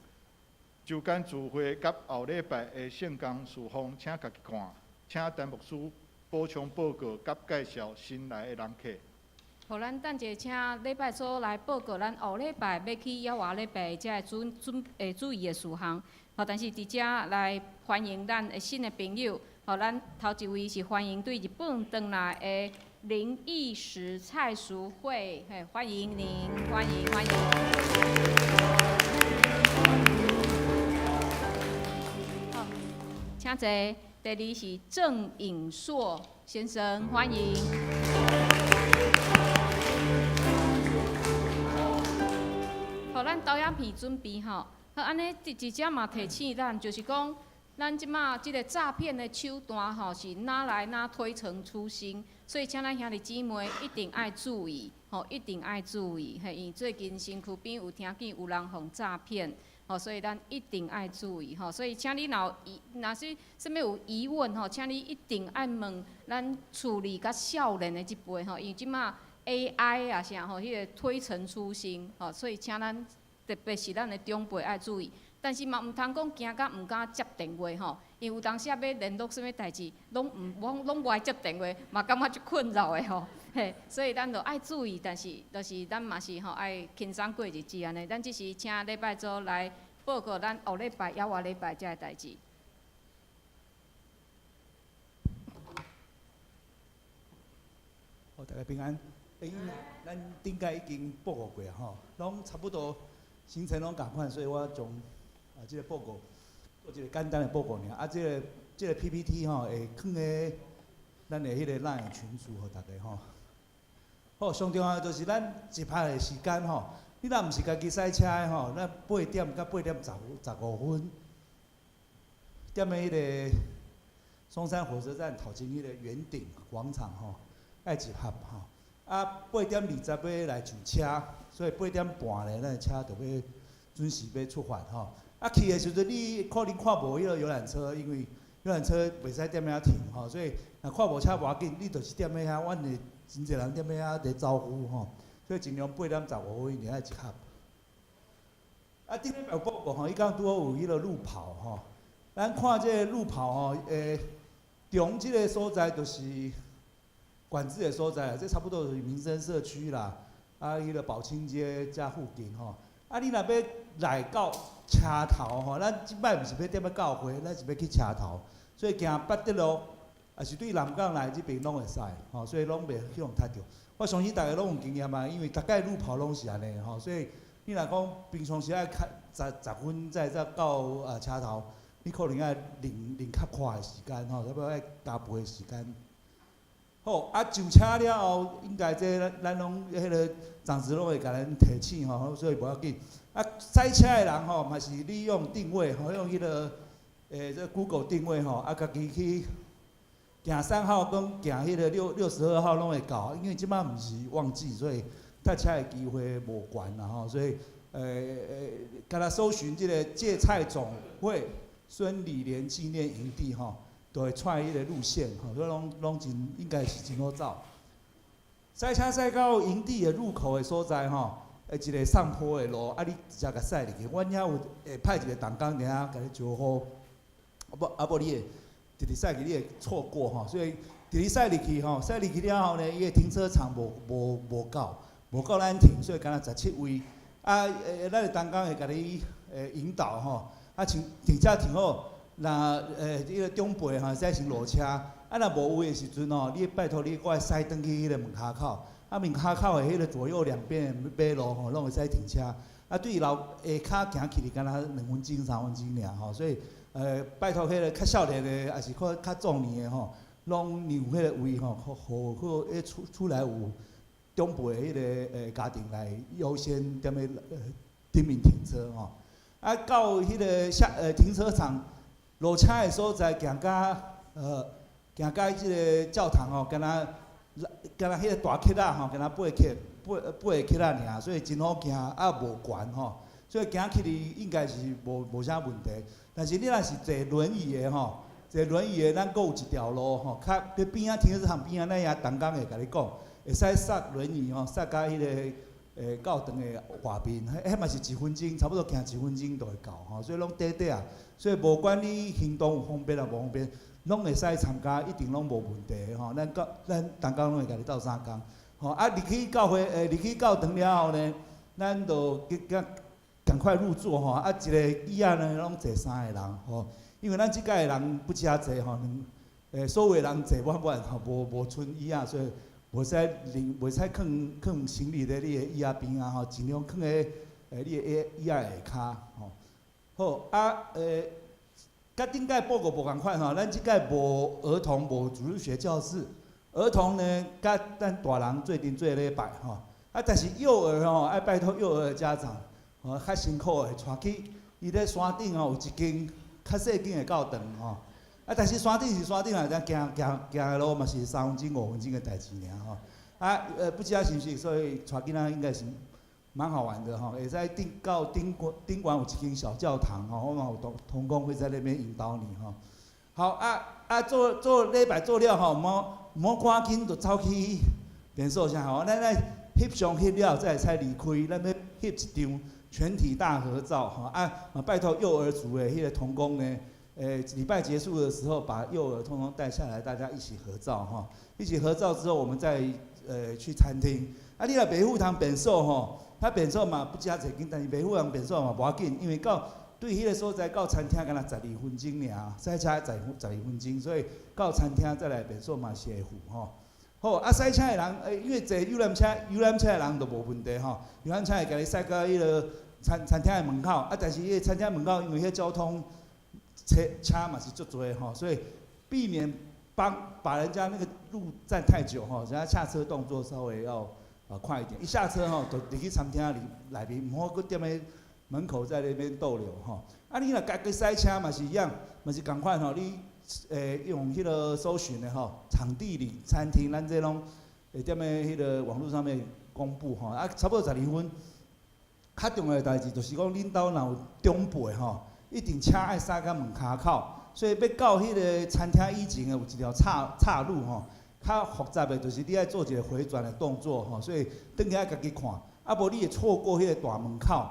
週間聚會佮後禮拜的聖工事奉，請家己看。請陳牧師補充報告佮介紹新來的人客。好，咱等者請禮拜組來報告咱後禮拜欲去猶華禮拜遮的準準會注意的事項。好，但是佇遮來歡迎咱的新的朋友。好，咱頭一位是歡迎對日本轉來的林義時蔡淑慧，嘿，歡迎您，歡迎歡迎。好，請坐。第二是鄭穎碩先生，歡迎。好，咱導演片準備吼，好，按呢佇佇遮嘛提醒咱，就是講，咱這馬這个詐騙的手段吼，是哪來哪推陳出新，所以請咱兄弟姊妹一定愛注意，吼，一定愛注意，嘿，因為最近身軀邊有聽見有人予詐騙，吼，所以咱一定愛注意，吼，所以請你若有疑，若是啥物有疑問吼，請你一定愛問咱厝裡較少年的這輩吼，因為這馬 AI 啊啥吼，彼个推陳出新，吼，所以請咱特別是咱的長輩愛注意。但是嘛，毋通講驚甲毋敢接電話吼，因為有當時仔欲聯絡啥物代誌，攏毋攏攏無愛接電話，嘛感覺足困擾的吼，嘿，所以咱就愛注意，但是就是咱嘛是吼愛輕鬆過日子按呢。咱這時請禮拜組來報告咱後禮拜、猶外禮拜遮的代誌。好，大家平安。欸，咱頂擺已經報告過吼，攏差不多行程攏仝款，所以我將啊，這个報告做一个簡單的報告爾。啊，這个這个 PPT 吼會囥佇咱的彼个 LINE 群組予大家吼。好，上重要就是咱集合的時間吼，你若毋是家己駛車的吼，咱八點到八點十十五分，踮咧彼个松山火車站頭前彼個圓頂廣場吼，愛集合吼。啊，8點20欲來上車，所以八點半咧，咱的車就欲準時欲出發吼。啊，去的時陣你可能看無彼个遊覽車，因為遊覽車袂使踮遐停吼，所以若看無車無要緊，你就是踮咧遐，阮會真濟人踮咧遐佇招呼吼，所以盡量八點十五分一定愛集合。啊，頂禮拜有報告吼，伊講拄好有彼个路跑吼，咱看這个路跑吼，中這个所在就是管制的所在，這差不多就是民生社區啦，啊，彼个寶清街遮附近吼。啊，你若欲來到車頭吼，咱這擺毋是欲踮咧教會，咱是欲去車頭，所以行八德路，抑是對南港來這邊攏會使，吼，所以攏袂去予塞著。我相信大家攏有經驗啊，因為逐擺路跑攏是按呢吼，所以你若講平常時愛開十十分才才到啊車頭，你可能愛練練較快的時間吼，差不多愛加倍的時間。好，啊上車了後，應該這咱咱攏彼个長執攏會共咱提醒吼，所以無要緊。啊，駛車的人吼，嘛是利用定位吼，用彼个這 Google 定位吼，啊，家己去行3號跟行彼個62號攏會到，因為這擺毋是旺季，所以塞車的機會無懸啦吼，所以敢若搜尋這個芥菜種會孫理蓮紀念營地吼，就會出來彼個路線吼，所以攏真應該是真好走。駛車駛到營地的入口的所在吼，會一個上坡的路，啊，你直接共駛入去。阮遐有會派一個同工佇遐共你招呼，啊無你會直直駛去，你會錯過吼。所以直直駛入去吼，駛入去了後呢，伊的停車場無夠咱停，所以敢若17位。啊，咱的同工會共你引導吼，啊，請停車停好，若彼個長輩吼會使先落車，啊，若無位的時陣吼，你拜託你閣愛駛轉去彼個門跤口，啊，門跤口的彼個左右兩邊的馬路吼，攏會使停車。啊，對樓下跤行去敢若2分鐘、3分鐘爾吼，所以拜託彼個較少年的，抑是較壯年的吼，攏讓彼個位吼，予予彼出來有長輩的彼個家庭來優先踮咧頂面停車吼。啊，到彼個下停車場落車的所在，行到這個教堂吼，敢若彼個大溪仔吼，敢若8個溪仔爾，所以真好行，啊無懸吼，所以行起去應該是無啥問題。但是你若是坐輪椅的吼，坐輪椅的，咱閣有一條路吼，較佇邊仔停車場邊仔，咱遐同工會共你講，會使駛輪椅吼，駛到彼個教堂的外面，彼嘛是一分鐘，差不多行一分鐘就會到吼，所以攏短短啊。所以無管你行動有方便抑無方便，攏會使參加，一定攏無問題吼。咱同工攏會共你鬥相共。吼啊，入去教會入去教堂了後呢，咱就趕快入座吼。啊，一個椅仔呢，攏坐三個人吼，因為咱這屆的人不遮濟吼，所有的人坐滿滿吼，無賰椅仔，所以袂使拎，袂使囥行李佇你的椅仔邊仔吼，盡量囥佇你的椅仔下跤吼。好啊，佮頂屆報告無仝款吼，咱這屆無兒童無主日學教室，兒童呢，佮咱大人做陣做禮拜吼。啊，但是幼兒吼，愛拜託幼兒的家長吼，較辛苦的帶去，伊咧山頂吼有一間較細間的教堂吼。啊，但是山頂是山頂啊，咱行行行的路嘛是3分鐘、5分鐘的代誌爾吼。啊，不知影是毋是，所以帶囡仔應該是蠻好玩的吼，會使頂到頂懸有一間小教堂吼，我嘛有同工會在那邊引導你吼。好啊，做禮拜做了吼，毋好趕緊就走去便所啥吼，咱來翕相翕了才會使離開，咱欲翕一張全體大合照吼。啊，嘛拜託幼兒組的彼個同工呢，禮拜結束的時候，把幼兒通通帶下來，大家一起合照哈。一起合照之後，我們再去餐廳。啊，你若袂赴通便所吼，他便所嘛不遮濟間，但是袂赴通便所嘛無要緊，因為到對彼個所在到餐廳敢若12分鐘爾，駛車十二分鐘，所以到餐廳再來便所嘛是會赴吼。好，啊，駛車的人，因為坐遊覽車，遊覽車的人就無問題吼，遊覽車會共你駛到彼個餐廳的門口，啊，但是彼個餐廳門口因為彼交通車嘛是足濟吼，所以避免幫把人家那個路佔太久吼，人家下車動作稍微要快一點，一下車吼就入去餐廳裡內面，毋好閣踮咧門口在那邊逗留吼。啊，你若家己駛車嘛是一樣，嘛是仝款吼，你用彼個搜尋的吼，場地裡餐廳，咱這攏會踮咧彼個網路上面公布吼。啊，差不多12分。較重要的代誌就是講，恁兜若有長輩吼，一定車愛駛到門跤口，所以欲到彼個餐廳以前的有一條岔路吼，較複雜的就是你愛做一個回轉的動作吼，所以轉去愛家己看，啊無你會錯過彼個大門口，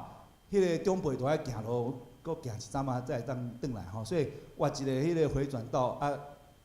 彼個長輩就愛行路，閣行一陣仔才會當轉來吼，所以畫一個彼個回轉道啊，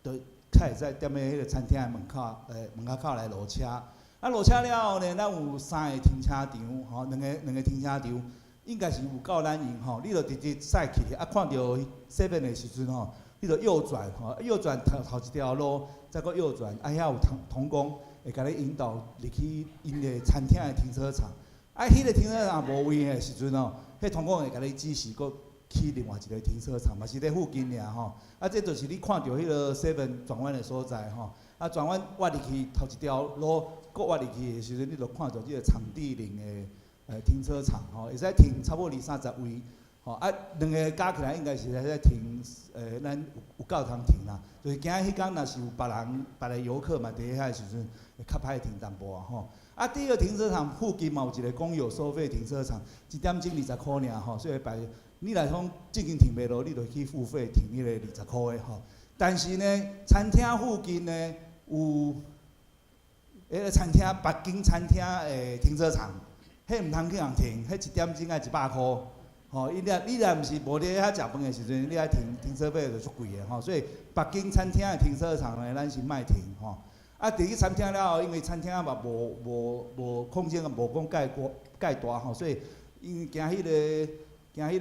就較會使踮咧彼個餐廳的門口，門跤口來落車。啊，落車了後呢，咱有三個停車場，吼，兩個停車場，應該是有夠咱用吼。你就直直駛去，啊，看著 seven 的時陣吼，你就右轉吼，右轉頭一條路，再閣右轉，啊，遐有同工會共你引導入去𪜶的餐廳的停車場。啊，彼個停車場無位的時陣吼，彼同工會共你指示閣去另外一個停車場，嘛是佇附近爾吼。啊，這就是你看著彼個 seven 轉彎的所在吼。啊，轉彎挖入去頭一條路，閣挖入去的時陣，你就看著這個場地裡的停車場吼，會使停差不多二三十位，吼啊，兩个加起來應該是會使停，咱有夠通停啦。就是驚彼工若是有別人、別个遊客嘛，佇遐的時陣會較歹停淡薄仔吼。啊，第二停車場附近嘛有一個公有收費停車場，一點鐘20箍爾吼，所以擺你若講這間停袂落，你就去付費停彼個20箍的吼。但是呢，餐廳附近呢有彼个餐廳北京餐廳的停車場，彼毋通去共停，彼一點鐘愛100箍。吼，你若毋是無佇遐食飯的時陣，你愛停停車費就足貴的吼。所以北京餐廳的停車場呢，咱是莫停吼。啊，佇去餐廳了後，因為餐廳嘛無空間，無講蓋高蓋大吼，所以因為驚彼個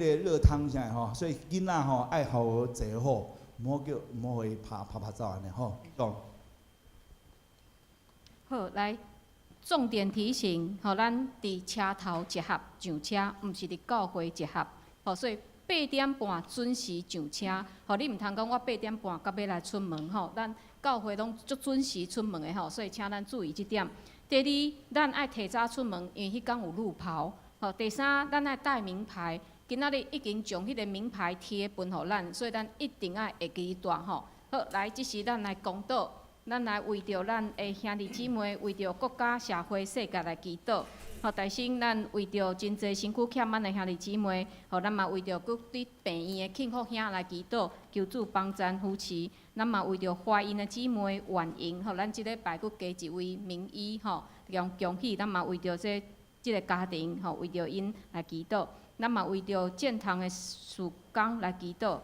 熱湯啥的吼，所以囡仔吼愛予坐好，毋好予伊拍拍拍走按呢吼。講。好，來重點提醒，吼，咱佇車頭集合上車，毋是佇教會集合。吼，所以8點半準時上車。吼，你毋通講我八點半到尾來出門吼，咱教會攏足準時出門的吼，所以請咱注意這點。第二，咱愛提早出門，因為彼工有路跑。吼，第三，咱愛帶名牌，今仔日已經將彼个名牌貼分予咱，所以咱一定愛會記帶吼。好，來，這時咱來公禱。咱來為著咱的兄弟姊妹，為著國家、社會、世界來祈禱。吼，大先咱為著真濟身軀欠咱的兄弟姊妹，吼，咱嘛為著閣佇病院的慶福兄來祈禱，求主幫贊扶持。咱嘛為著懷孕的姊妹婉瑩，吼，咱這禮拜閣加一位名醫，吼，用恭喜。咱嘛為著這個家庭，吼，為著𪜶來祈禱。咱嘛為著建堂的事工來祈禱。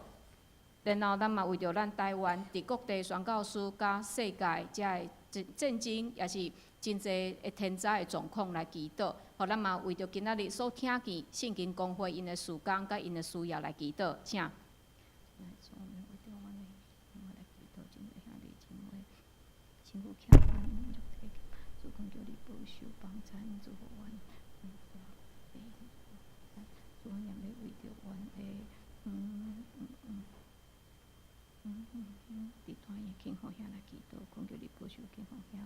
然後，咱嘛為著咱台灣佇各地宣教師佮世界遮个戰爭，也是真濟的天災的狀況來祈禱。予咱嘛為著今仔日所聽見聖經公會𪜶的事工佮𪜶的需要來祈禱，請。來，主，我們為著阮的，我們來祈禱，真濟兄弟姊妹，辛苦欠咱，主懇求你保守幫贊，祝福阮，主，阮也欲為著阮的，佇大院慶福兄來祈禱，懇求你保守慶福兄，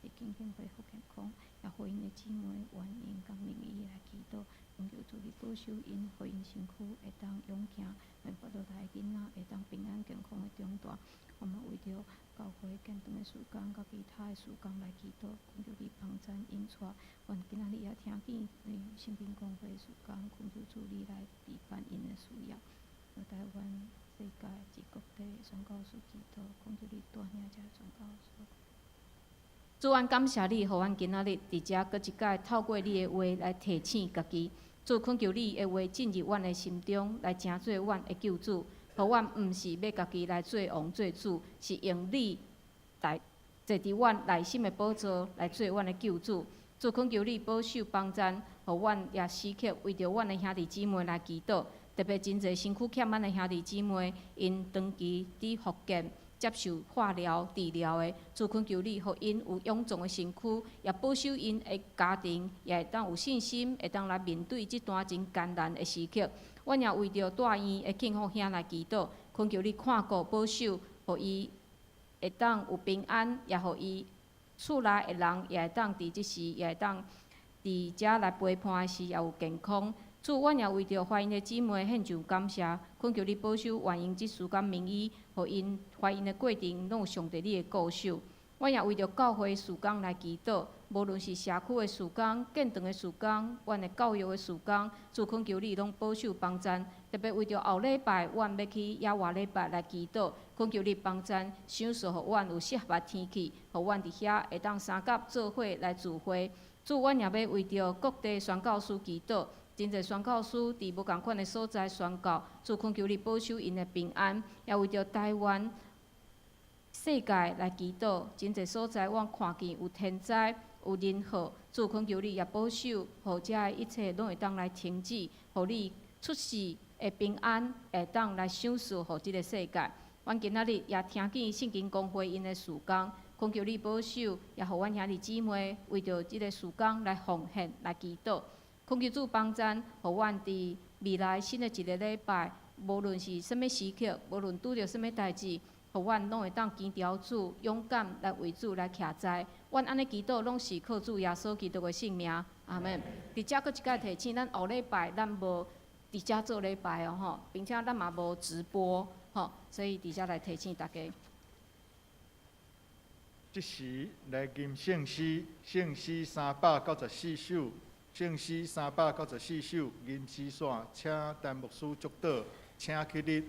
會健健恢復健康，也予𪜶的姊妹婉瑩佮明儀來祈禱，懇求主你保守𪜶，予𪜶身軀會當勇健，予腹肚內的囡仔會當平安健康的長大。我們為著教會建堂的事工佮其他的事工來祈禱，懇求你幫贊引帶。阮今仔日也聽見聖經公會事工，懇求主你來備辦𪜶的需要。台灣世界及各地宣教師祈禱，懇求你帶領遮宣教師。主，阮感謝你，予阮今仔日佇遮閣一擺透過你的話來提醒家己。主，懇求你的話進入阮的心中，來成做阮的救主，予阮毋是欲家己來做王做主，是用你來坐佇阮內心的寶座來做阮的救主。主，懇求你保守幫贊，予阮也時刻為著阮的兄弟姊妹來祈禱。特別真濟身軀欠咱的兄弟姊妹，𪜶長期佇福建接受化療治療的，主懇求你，予𪜶有勇壯的身軀，也保守𪜶的家庭，也會當有信心，會當來面對這段真艱難的時刻。阮也為著大院的慶福兄來祈禱，懇求你看顧保守，予伊會當有平安，也予伊厝內的人也會當佇這時，也會當佇遮來陪伴的時，也有健康。主，阮也為著懷孕的姊妹獻上感謝，懇求你保守婉瑩這事佮明醫，予𪜶懷孕的過程攏有上帝你的顧守。阮也為著教會事工來祈禱，無論是社區的事工、建堂的事工、阮的教育的事工，主懇求你攏保守幫贊。特別為著後禮拜，阮欲去野外禮拜來祈禱，懇求你幫贊，賞賜予阮有適合的天氣，予阮佇遐會當相佮做伙來聚會。主，阮也欲為著各地宣教師祈禱。真濟宣教師佇無仝款的所在宣教，主懇求你保守𪜶的平安，也為著台灣世界來祈禱。真濟所在，阮看見有天災、有人禍，主懇求你也保守，予遮的一切攏會當來停止，予你出世的平安會當來賞賜予這个世界。阮今仔日也聽見聖經公會𪜶的事工，懇求你保守，也予阮兄弟姊妹為著這个事工來奉獻、來祈禱。懇求主幫贊，予阮佇未來新的一个禮拜，無論是啥物時刻，無論拄著啥物代誌，予阮攏會當堅牢主，勇敢來為主來徛在。阮按呢祈禱，攏是靠主耶穌基督的聖名。阿門。佇遮閣一擺提醒，咱後禮拜咱無佇遮做禮拜哦吼，並且咱嘛無直播吼，所以佇遮來提醒大家。這時來吟聖詩，聖詩394首，聖詩394首，吟詩煞，請陳牧師祝禱，請起立。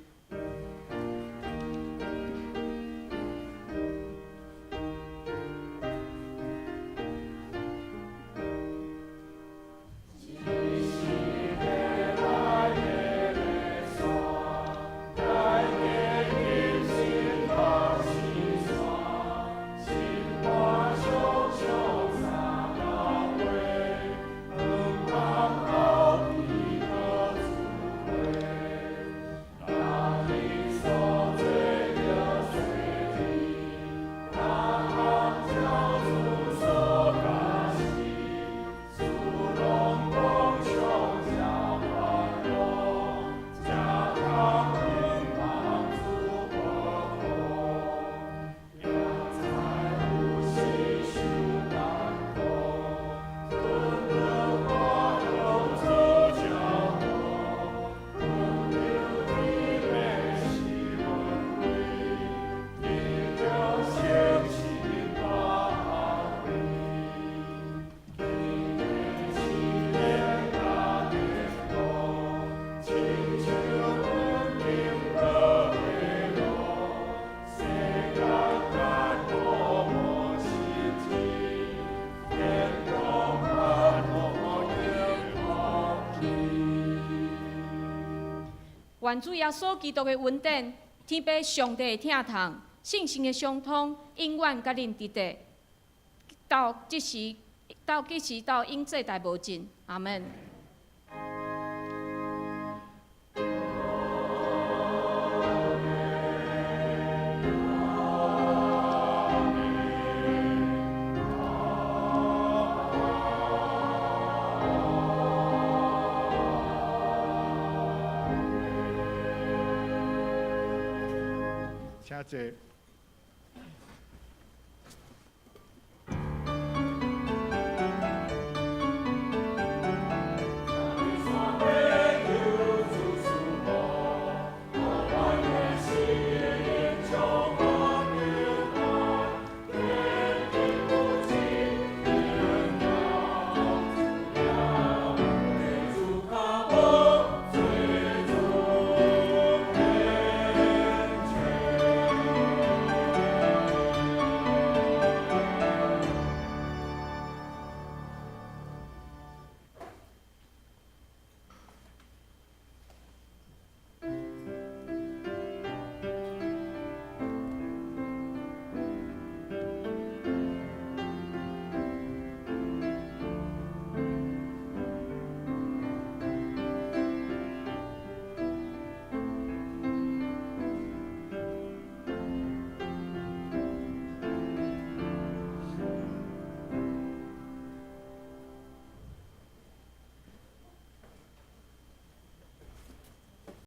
願主耶穌基督的恩典、天父上帝的疼痛、聖神的相通，永遠佮恁佇佇，到這時，到幾時到永世代無盡。阿門。請坐。